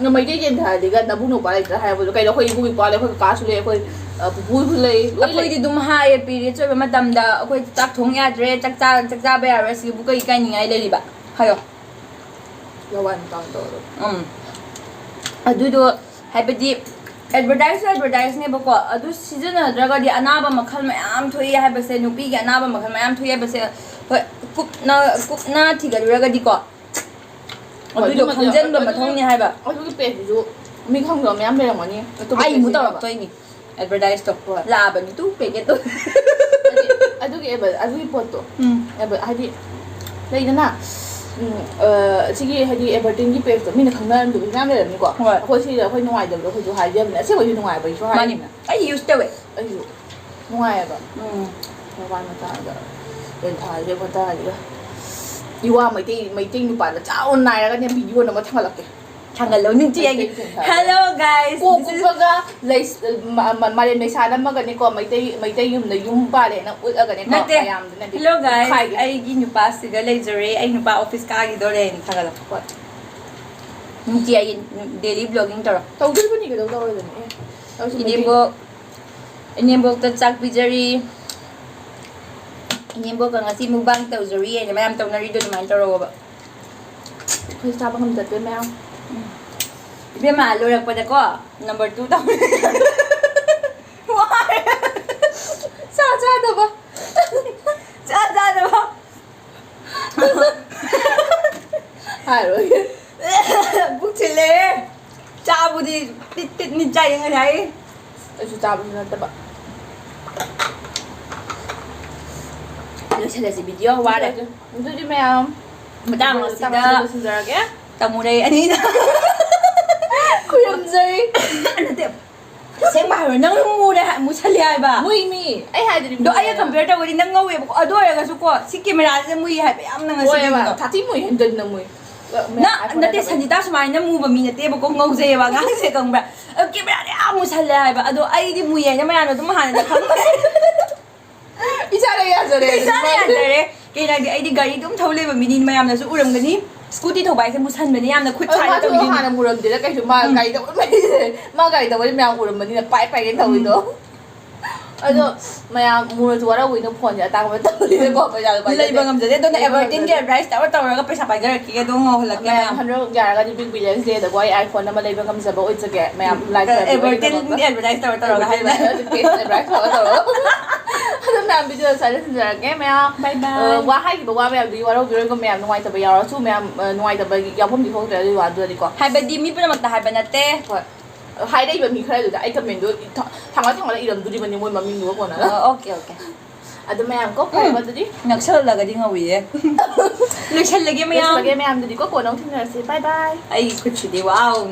ꯎꯝ꯫ ꯃꯩꯇꯩ ꯀꯦꯟꯊꯔꯗꯤꯒ ꯅꯕꯨꯡ ꯅꯧꯄ꯭ꯋꯥ ꯂꯩꯇ꯭ꯔꯥ ꯍꯥꯏꯔꯛꯄꯗꯣ, ꯀꯩꯅꯣ, ꯑꯩꯈꯣꯏ ꯏꯕꯨꯡ ꯏꯄ꯭ꯋꯥ ꯂꯩ, ꯑꯩꯈꯣꯏ ꯀꯀꯥꯁꯨ ꯂꯩ, ꯑꯩꯈꯣꯏ, ꯑ, ꯄꯨꯄꯨꯁꯨ ꯂꯩ, ꯂꯣꯏ ꯂꯩ꯫ ꯑꯩꯈꯣꯏꯗꯤ ꯑꯗꯨꯝ ꯍꯥꯏꯌꯦ, periods ꯑꯣꯏꯕ ꯃꯇꯝꯗ ꯑꯩꯈꯣꯏ ꯆꯥꯛ ꯊꯣꯡ ꯌꯥꯗ꯭ꯔꯦ, ꯆꯥꯛ ꯆꯥ-, ꯆꯥꯛ ꯆꯥꯕ ꯌꯥꯔꯣꯏ, ꯁꯤꯕꯨ ꯀꯩ ꯏꯀꯥꯏꯅꯤꯡꯉꯥꯏ ꯂꯩꯔꯤꯕ? ꯍꯥꯏꯌꯣ꯫ ꯂꯋꯥꯏ ꯃꯆꯥ ꯇꯧꯔꯒ꯫ ꯎꯝ꯫ ꯑꯗꯨꯗꯣ, ꯍꯥꯏꯕꯗꯤ, advertise ꯁꯨ advertise ꯅꯦꯕꯀꯣ, ꯑꯗꯨ ꯁꯤꯖꯤꯟꯅꯗ꯭ꯔꯒꯗꯤ ꯑꯅꯥꯕ ꯃꯈꯜ ꯃꯌꯥꯝ ꯊꯣꯛꯏ ꯍꯥꯏꯕꯁꯦ, ꯅꯨꯄꯤꯒꯤ ꯑꯅꯥꯕ ꯃꯈꯜ ꯃꯌꯥꯝ ꯊꯣꯛꯏ ꯍꯥꯏꯕꯁꯦ, ꯍꯣꯏ, ꯀꯨꯞꯅ, ꯀꯨꯞꯅ ꯊꯤꯒꯠꯂꯨꯔꯒꯗꯤꯀꯣ, ꯍꯣꯏ, ꯑꯗꯨꯗꯣ ꯑꯗꯨꯃꯗꯤ ꯈꯪꯖꯤꯟꯕ ꯑꯗꯨꯒꯤ, ꯃꯊꯧꯅꯤ ꯍꯥꯏꯕ꯫ ꯑꯗꯨꯒꯤ page ꯇꯨꯁꯨ ꯃꯤ ꯈꯪꯗꯕ ꯃꯌꯥꯝ ꯂꯩꯔꯝꯒꯅꯤ꯫ ꯑꯇꯣꯞꯄ ꯑꯩ ꯑꯃꯨꯛ page ꯇꯧꯔꯛꯇꯣꯏꯅꯤ꯫ Advertise ꯇꯣ ꯍꯣꯏ꯫ ꯂꯥꯛꯑꯕꯅꯤ ꯇꯨ packet ꯇꯣ꯫ ꯍꯥꯏꯗꯤ, ꯑꯗꯨꯒꯤ ꯑꯦꯕ-, ꯑꯗꯨꯒꯤ ꯄꯣꯠꯇꯣ꯫ ꯎꯝ꯫ ꯑꯦꯕ-, ꯍꯥꯏꯗꯤ, ꯂꯩꯗꯅ, ꯎꯝ, ꯑ, ꯁꯤꯒꯤ, ꯍꯥꯏꯗꯤ, ꯑꯦꯕꯔꯇꯤꯟꯒꯤ page ꯇꯣ ꯃꯤꯅ ꯈꯪꯅꯔꯝꯗꯕꯁꯨ ꯃꯌꯥꯝ ꯂꯩꯔꯝꯅꯤꯀꯣ꯫ ꯍꯣꯏ꯫ ꯑꯩꯈꯣꯏ ꯁꯤꯗ ꯑꯩꯈꯣꯏ ꯅꯨꯡꯉꯥꯏꯇꯕꯗꯣ ꯑꯩꯈꯣꯏꯁꯨ ꯍꯥꯏꯖꯕꯅꯦ꯫ ꯑꯁꯦꯡꯕꯩꯁꯨ ꯅꯨꯡꯉꯥꯏꯕꯒꯤꯁꯨ ꯃꯥꯅꯤ꯫ ꯍꯥꯏꯔꯤꯅꯦ꯫ ꯑꯩ use ꯇꯧꯋꯦ꯫ ꯑꯩꯁꯨ ꯅꯨꯡꯉꯥꯏꯌꯦꯕ꯫ ꯎꯝ꯫ ꯃꯣꯕꯥꯏꯜ ꯃꯆꯥꯗ ꯂꯦꯟꯊꯥꯔꯤꯁꯦ ꯈꯣꯠꯊꯔꯤꯒ꯫ ꯏꯋꯥ ꯃꯩꯇꯩ, ꯃꯩꯇꯩ ꯅꯨꯄꯥꯗ ꯆꯥꯎꯅ ꯅꯥꯏꯔꯒꯅꯦ video ꯅꯝꯃ ꯊꯥꯒꯠꯂꯛꯀꯦ꯫ ꯊꯥꯡꯒꯠꯂꯣ ꯅꯨꯡꯇꯤ ꯑꯩꯒꯤ꯫ Hello guys, ꯀꯣꯛ ꯀꯨꯞꯄꯒ ꯂꯩ-, ꯃ-, ꯃ-, ꯃꯥꯂꯦꯝ ꯂꯩꯁꯥ ꯅꯝꯃꯒꯅꯤꯀꯣ, ꯃꯩꯇꯩ, ꯃꯩꯇꯩ ꯌꯨꯝꯗ ꯌꯨꯝ ꯄꯥꯜꯂꯦꯅ ꯎꯠꯂꯒꯅꯤꯀꯣ ꯅꯠꯇꯦ꯫ ꯃꯌꯥꯝꯗꯨꯅꯗꯤ hello guys, ꯈꯥꯏꯒꯦ꯫ ꯑꯩꯒꯤ ꯅꯨꯄꯥꯁꯤꯒ ꯂꯩꯖꯔꯦ, ꯑꯩ ꯅꯨꯄꯥ office ꯀꯥꯈꯤꯗꯣꯔꯦꯅ ꯊꯥꯒꯠꯂꯣ꯫ ꯍꯣꯏ꯫ ꯅꯨꯡꯇꯤ ꯑꯩꯒꯤ daily vlogging ꯇꯧꯔꯣ꯫ ꯇꯧꯗꯣꯏꯕꯅꯤ, ꯀꯩꯗꯧ ꯇꯧꯔꯣꯏꯗꯣꯏꯅꯣ? ꯑꯦ, ꯇꯧꯁꯤ ꯃꯩꯇꯩ꯫ ꯏꯅꯦꯝꯕꯣꯛ, ꯏꯅꯦꯝꯕꯣꯛꯇ ꯆꯥꯛ ꯄꯤꯖꯔꯤ꯫ ꯏꯅꯦꯝꯕꯣꯛꯀ ꯉꯁꯤ mukbang ꯇꯧꯖꯔꯤ ꯍꯥꯏꯅ ꯃꯌꯥꯝ ꯇꯧꯅꯔꯤꯗꯣ ꯑꯗꯨꯃꯥꯏꯅ ꯇꯧꯔꯛꯑꯣꯕ꯫ ꯑꯩꯈꯣꯏ ꯆꯥꯕ ꯉꯝꯖꯗꯦ ꯃꯌꯥꯝ꯫ ꯎꯝ꯫ ꯏꯕꯦꯝꯃ, ꯂꯣꯏꯔꯛꯄꯗꯀꯣ number two ꯇꯧ꯫ ꯋꯥꯔꯦ꯫ ꯆꯥ ꯆꯥꯗꯕ꯫ ꯆꯥ ꯆꯥꯗꯕ꯫ ꯍꯥꯏꯔꯣꯏ꯫ ꯄꯨꯛ ꯊꯤꯜꯂꯦ꯫ ꯆꯥꯕꯨꯗꯤ ꯇꯤꯠ ꯇꯤꯠꯅꯤ ꯆꯥꯏꯌꯦ ꯉꯁꯥꯏ꯫ ꯑꯩꯁꯨ ꯆꯥꯕꯁꯨ ꯅꯠꯇꯕ꯫ ꯂꯣꯏꯁꯤꯜꯂꯁꯤ video, ꯋꯥꯔꯦ꯫ ꯑꯗꯨꯗꯤ ꯃꯌꯥꯝ, ꯃꯇꯥꯡ video ꯑꯁꯤꯗ ꯃꯇꯥꯡ ꯑꯁꯤꯗ ꯂꯣꯏꯁꯤꯟꯖꯔꯒꯦ꯫ ꯇꯥꯃꯣ ꯂꯩ ꯑꯅꯤꯅ꯫ ꯈꯨꯔꯨꯝꯖꯔꯤ꯫ ꯅꯠꯇꯦ꯫ ꯑꯁꯦꯡꯕ ꯍꯥꯏꯔꯣ, ꯅꯪ ꯃꯨꯔꯦ ꯍꯥꯏ-, ꯃꯨꯁꯜꯂꯦ ꯍꯥꯏꯕ꯫ ꯃꯨꯏ ꯃꯤ꯫ ꯑꯩ ꯍꯥꯏꯗꯨꯗꯤ ꯑꯗꯣ ꯃꯨꯏ ꯑꯩꯒ ꯍꯥꯏꯅ꯫ Compare ꯇꯧꯔꯗꯤ ꯅꯪ ꯉꯧꯋꯦꯕꯀꯣ꯫ ꯑꯗꯨ ꯑꯣꯏꯔꯒꯁꯨꯀꯣ, ꯁꯤ camera ꯁꯤꯗ ꯃꯨꯏ ꯍꯥꯏꯕ ꯌꯥꯝꯅ ꯉꯁꯤ ꯃꯣꯏꯑꯕ, ꯀꯩꯅꯣ꯫ ꯊꯥꯊꯤ ꯃꯨꯏ, ꯍꯦꯟꯖꯟꯅ ꯃꯨꯏ꯫ ꯅ-, ꯃꯌꯥꯝ ꯅꯠꯇꯦ, iPhone ꯁꯟꯖꯤꯇꯥ ꯁꯨꯃꯥꯏꯅ ꯃꯨꯕ ꯃꯤ ꯅꯠꯇꯦꯕꯀꯣ, ꯉꯧꯖꯩꯌꯦꯕ ꯑꯉꯥꯡꯁꯦ, ꯈꯪꯕ꯭ꯔꯥ? ꯑꯗꯣ camera ꯗ ꯌꯥꯝ ꯃꯨꯁꯜꯂꯦ ꯍꯥꯏꯕ꯫ ꯑꯗꯣ ꯑꯩꯗꯤ ꯃꯨꯏ ꯍꯥꯏꯅ ꯃꯌꯥꯝꯅ ꯑꯗꯨꯝ ꯍꯥꯟꯅꯗꯤ ꯈꯪꯕꯅꯦ꯫ ꯏꯁꯥꯅ ꯌꯥꯖꯔꯦ ꯑꯗꯨꯗꯤ ꯏꯁꯥꯅ ꯃꯥꯗꯤ꯫ ꯌꯥꯖꯔꯦ꯫ ꯀꯩꯅꯣ ꯍꯥꯏꯗꯤ, ꯑꯩꯗꯤ ꯒꯥꯔꯤ ꯑꯗꯨꯝ ꯊꯧ ꯂꯩꯕ ꯃꯤꯅꯤ, ꯃꯌꯥꯝꯅꯁꯨ ꯎꯔꯝꯒꯅꯤ꯫ Scooty ꯊꯧꯕ ꯍꯥꯏꯁꯦ ꯃꯨꯁꯟꯕꯅꯦ ꯌꯥꯝꯅ, ꯈꯨꯠ ꯑꯗꯣ ꯁꯥꯏꯗ ꯃꯥꯁꯨ ꯇꯧꯔꯤꯁꯤꯅꯤ꯫ ꯍꯥꯟꯅ ꯃꯨꯔꯝꯗꯦꯗ ꯀꯩꯁꯨ, ꯃꯥ ꯎꯝ꯫ ꯒꯥꯔꯤ ꯊꯧꯕ ꯃꯤꯁꯦ, ꯃꯥ ꯒꯥꯔꯤ ꯊꯧꯕꯗꯤ ꯃꯌꯥꯝ ꯎꯔꯝꯕꯅꯤꯅ ꯄꯥꯏ ꯄꯥꯏꯒꯩ ꯊꯧꯔꯤꯗꯣ꯫ ꯎꯝ꯫ ꯑꯗꯣ ꯃꯌꯥꯝ ꯃꯨꯔꯁꯨ ꯋꯥꯔꯧꯕꯤꯅꯨ, ꯐꯣꯟꯁꯦ ꯑꯇꯥꯡꯕ ꯇꯧꯔꯤꯅꯦꯀꯣ, ꯄꯩꯁꯥꯁꯨ ꯄꯥꯏꯖꯗꯦ꯫ ꯂꯩꯕ ꯉꯝꯖꯗꯦ꯫ ꯑꯗꯨꯅ ꯂꯩꯕ Evergreen ꯒꯤ ꯉꯝꯖꯗꯦ꯫ Advertise ꯇꯧꯔ ꯇꯧꯔꯒ ꯄꯩꯁꯥ ꯄꯥꯏꯖꯔꯛꯈꯤꯒꯦ, ꯑꯗꯣ ꯉꯧꯍꯜꯂꯛꯀꯦ ꯃꯌꯥꯝ ꯃꯌꯥꯝ꯫ ꯍꯟꯗꯛ ꯌꯥꯔꯒꯗꯤ Big Billion Day ꯗꯀꯣ ꯑꯩ iPhone ꯑꯃ ꯂꯩꯕ ꯉꯝꯖꯕ ꯑꯣꯏꯖꯒꯦ꯫ ꯃꯌꯥꯝ ꯎꯝ꯫ Like ꯇꯧꯕꯤꯕ Evergreen ꯒꯤꯗꯃꯛꯇ꯫ Advertise ꯇꯧꯔ ꯇꯧꯔꯒ Evergreen ꯍꯥꯏꯅ꯫ Advertise ꯇꯧꯔ ꯇꯧꯔꯒ꯫ ꯑꯗꯣ ꯃꯌꯥꯝ video ꯁ꯭ꯋꯥꯏꯗ ꯊꯝꯖꯔꯒꯦ꯫ ꯃꯌꯥꯝ, bye bye꯫ ꯑ, ꯋꯥ ꯍꯥꯏꯈꯤꯕ ꯋꯥ ꯃꯌꯥꯝꯗꯨꯒꯤ ꯋꯥꯔꯧꯕꯤꯔꯣꯏꯀꯣ ꯃꯌꯥꯝ, ꯅꯨꯡꯉꯥꯏꯇꯕ ꯌꯥꯎꯔꯁꯨ ꯃꯌꯥꯝ, ꯑ, ꯅꯨꯡꯉꯥꯏꯇꯕ ꯌꯥꯎꯐꯝꯗꯤ ꯊꯣꯛꯇ꯭ꯔꯦ ꯑꯗꯨꯒꯤ ꯋꯥꯗꯨꯗꯤꯀꯣ꯫ ꯍꯥꯏꯕꯗꯤ ꯃꯤ ꯄꯨꯝꯅꯃꯛꯇ ꯍꯥꯏꯕ ꯅꯠꯇꯦ꯫ ꯍꯣꯏ꯫ ꯍꯥꯏꯔꯛꯏꯕ ꯃꯤ ꯈꯔꯗꯨꯗ ꯑꯩ comment ꯗꯣ ꯊꯥ-, ꯊꯥꯡꯒꯠ ꯊꯥꯡꯒꯠꯂ ꯏꯔꯝꯗꯣꯔꯤꯕꯅꯤ ꯃꯣꯏ ꯃꯃꯤꯡꯗꯨꯒ ꯀꯣꯟꯅꯅ꯫ ꯑꯣ, okay, okay꯫ ꯑꯗꯨ ꯃꯌꯥꯝ ꯀꯣ ꯎꯝ꯫ ꯐꯔꯦꯀꯣ ꯑꯗꯨꯗꯤ꯫ ꯅꯛꯁꯜꯂꯒꯗꯤ ꯉꯧꯋꯤꯌꯦ꯫ ꯂꯣꯏꯁꯜꯂꯒꯦ ꯃꯌꯥꯝ꯫ ꯂꯣꯏꯁꯜꯂꯒꯦ ꯃꯌꯥꯝꯗꯨꯗꯤꯀꯣ, ꯀꯣꯟꯅ ꯑꯃꯨꯛ ꯊꯦꯡꯅꯔꯁꯤ꯫ Bye bye꯫ ꯑꯩꯒꯤ ꯈꯨꯠꯁꯤꯗꯤ, wow꯫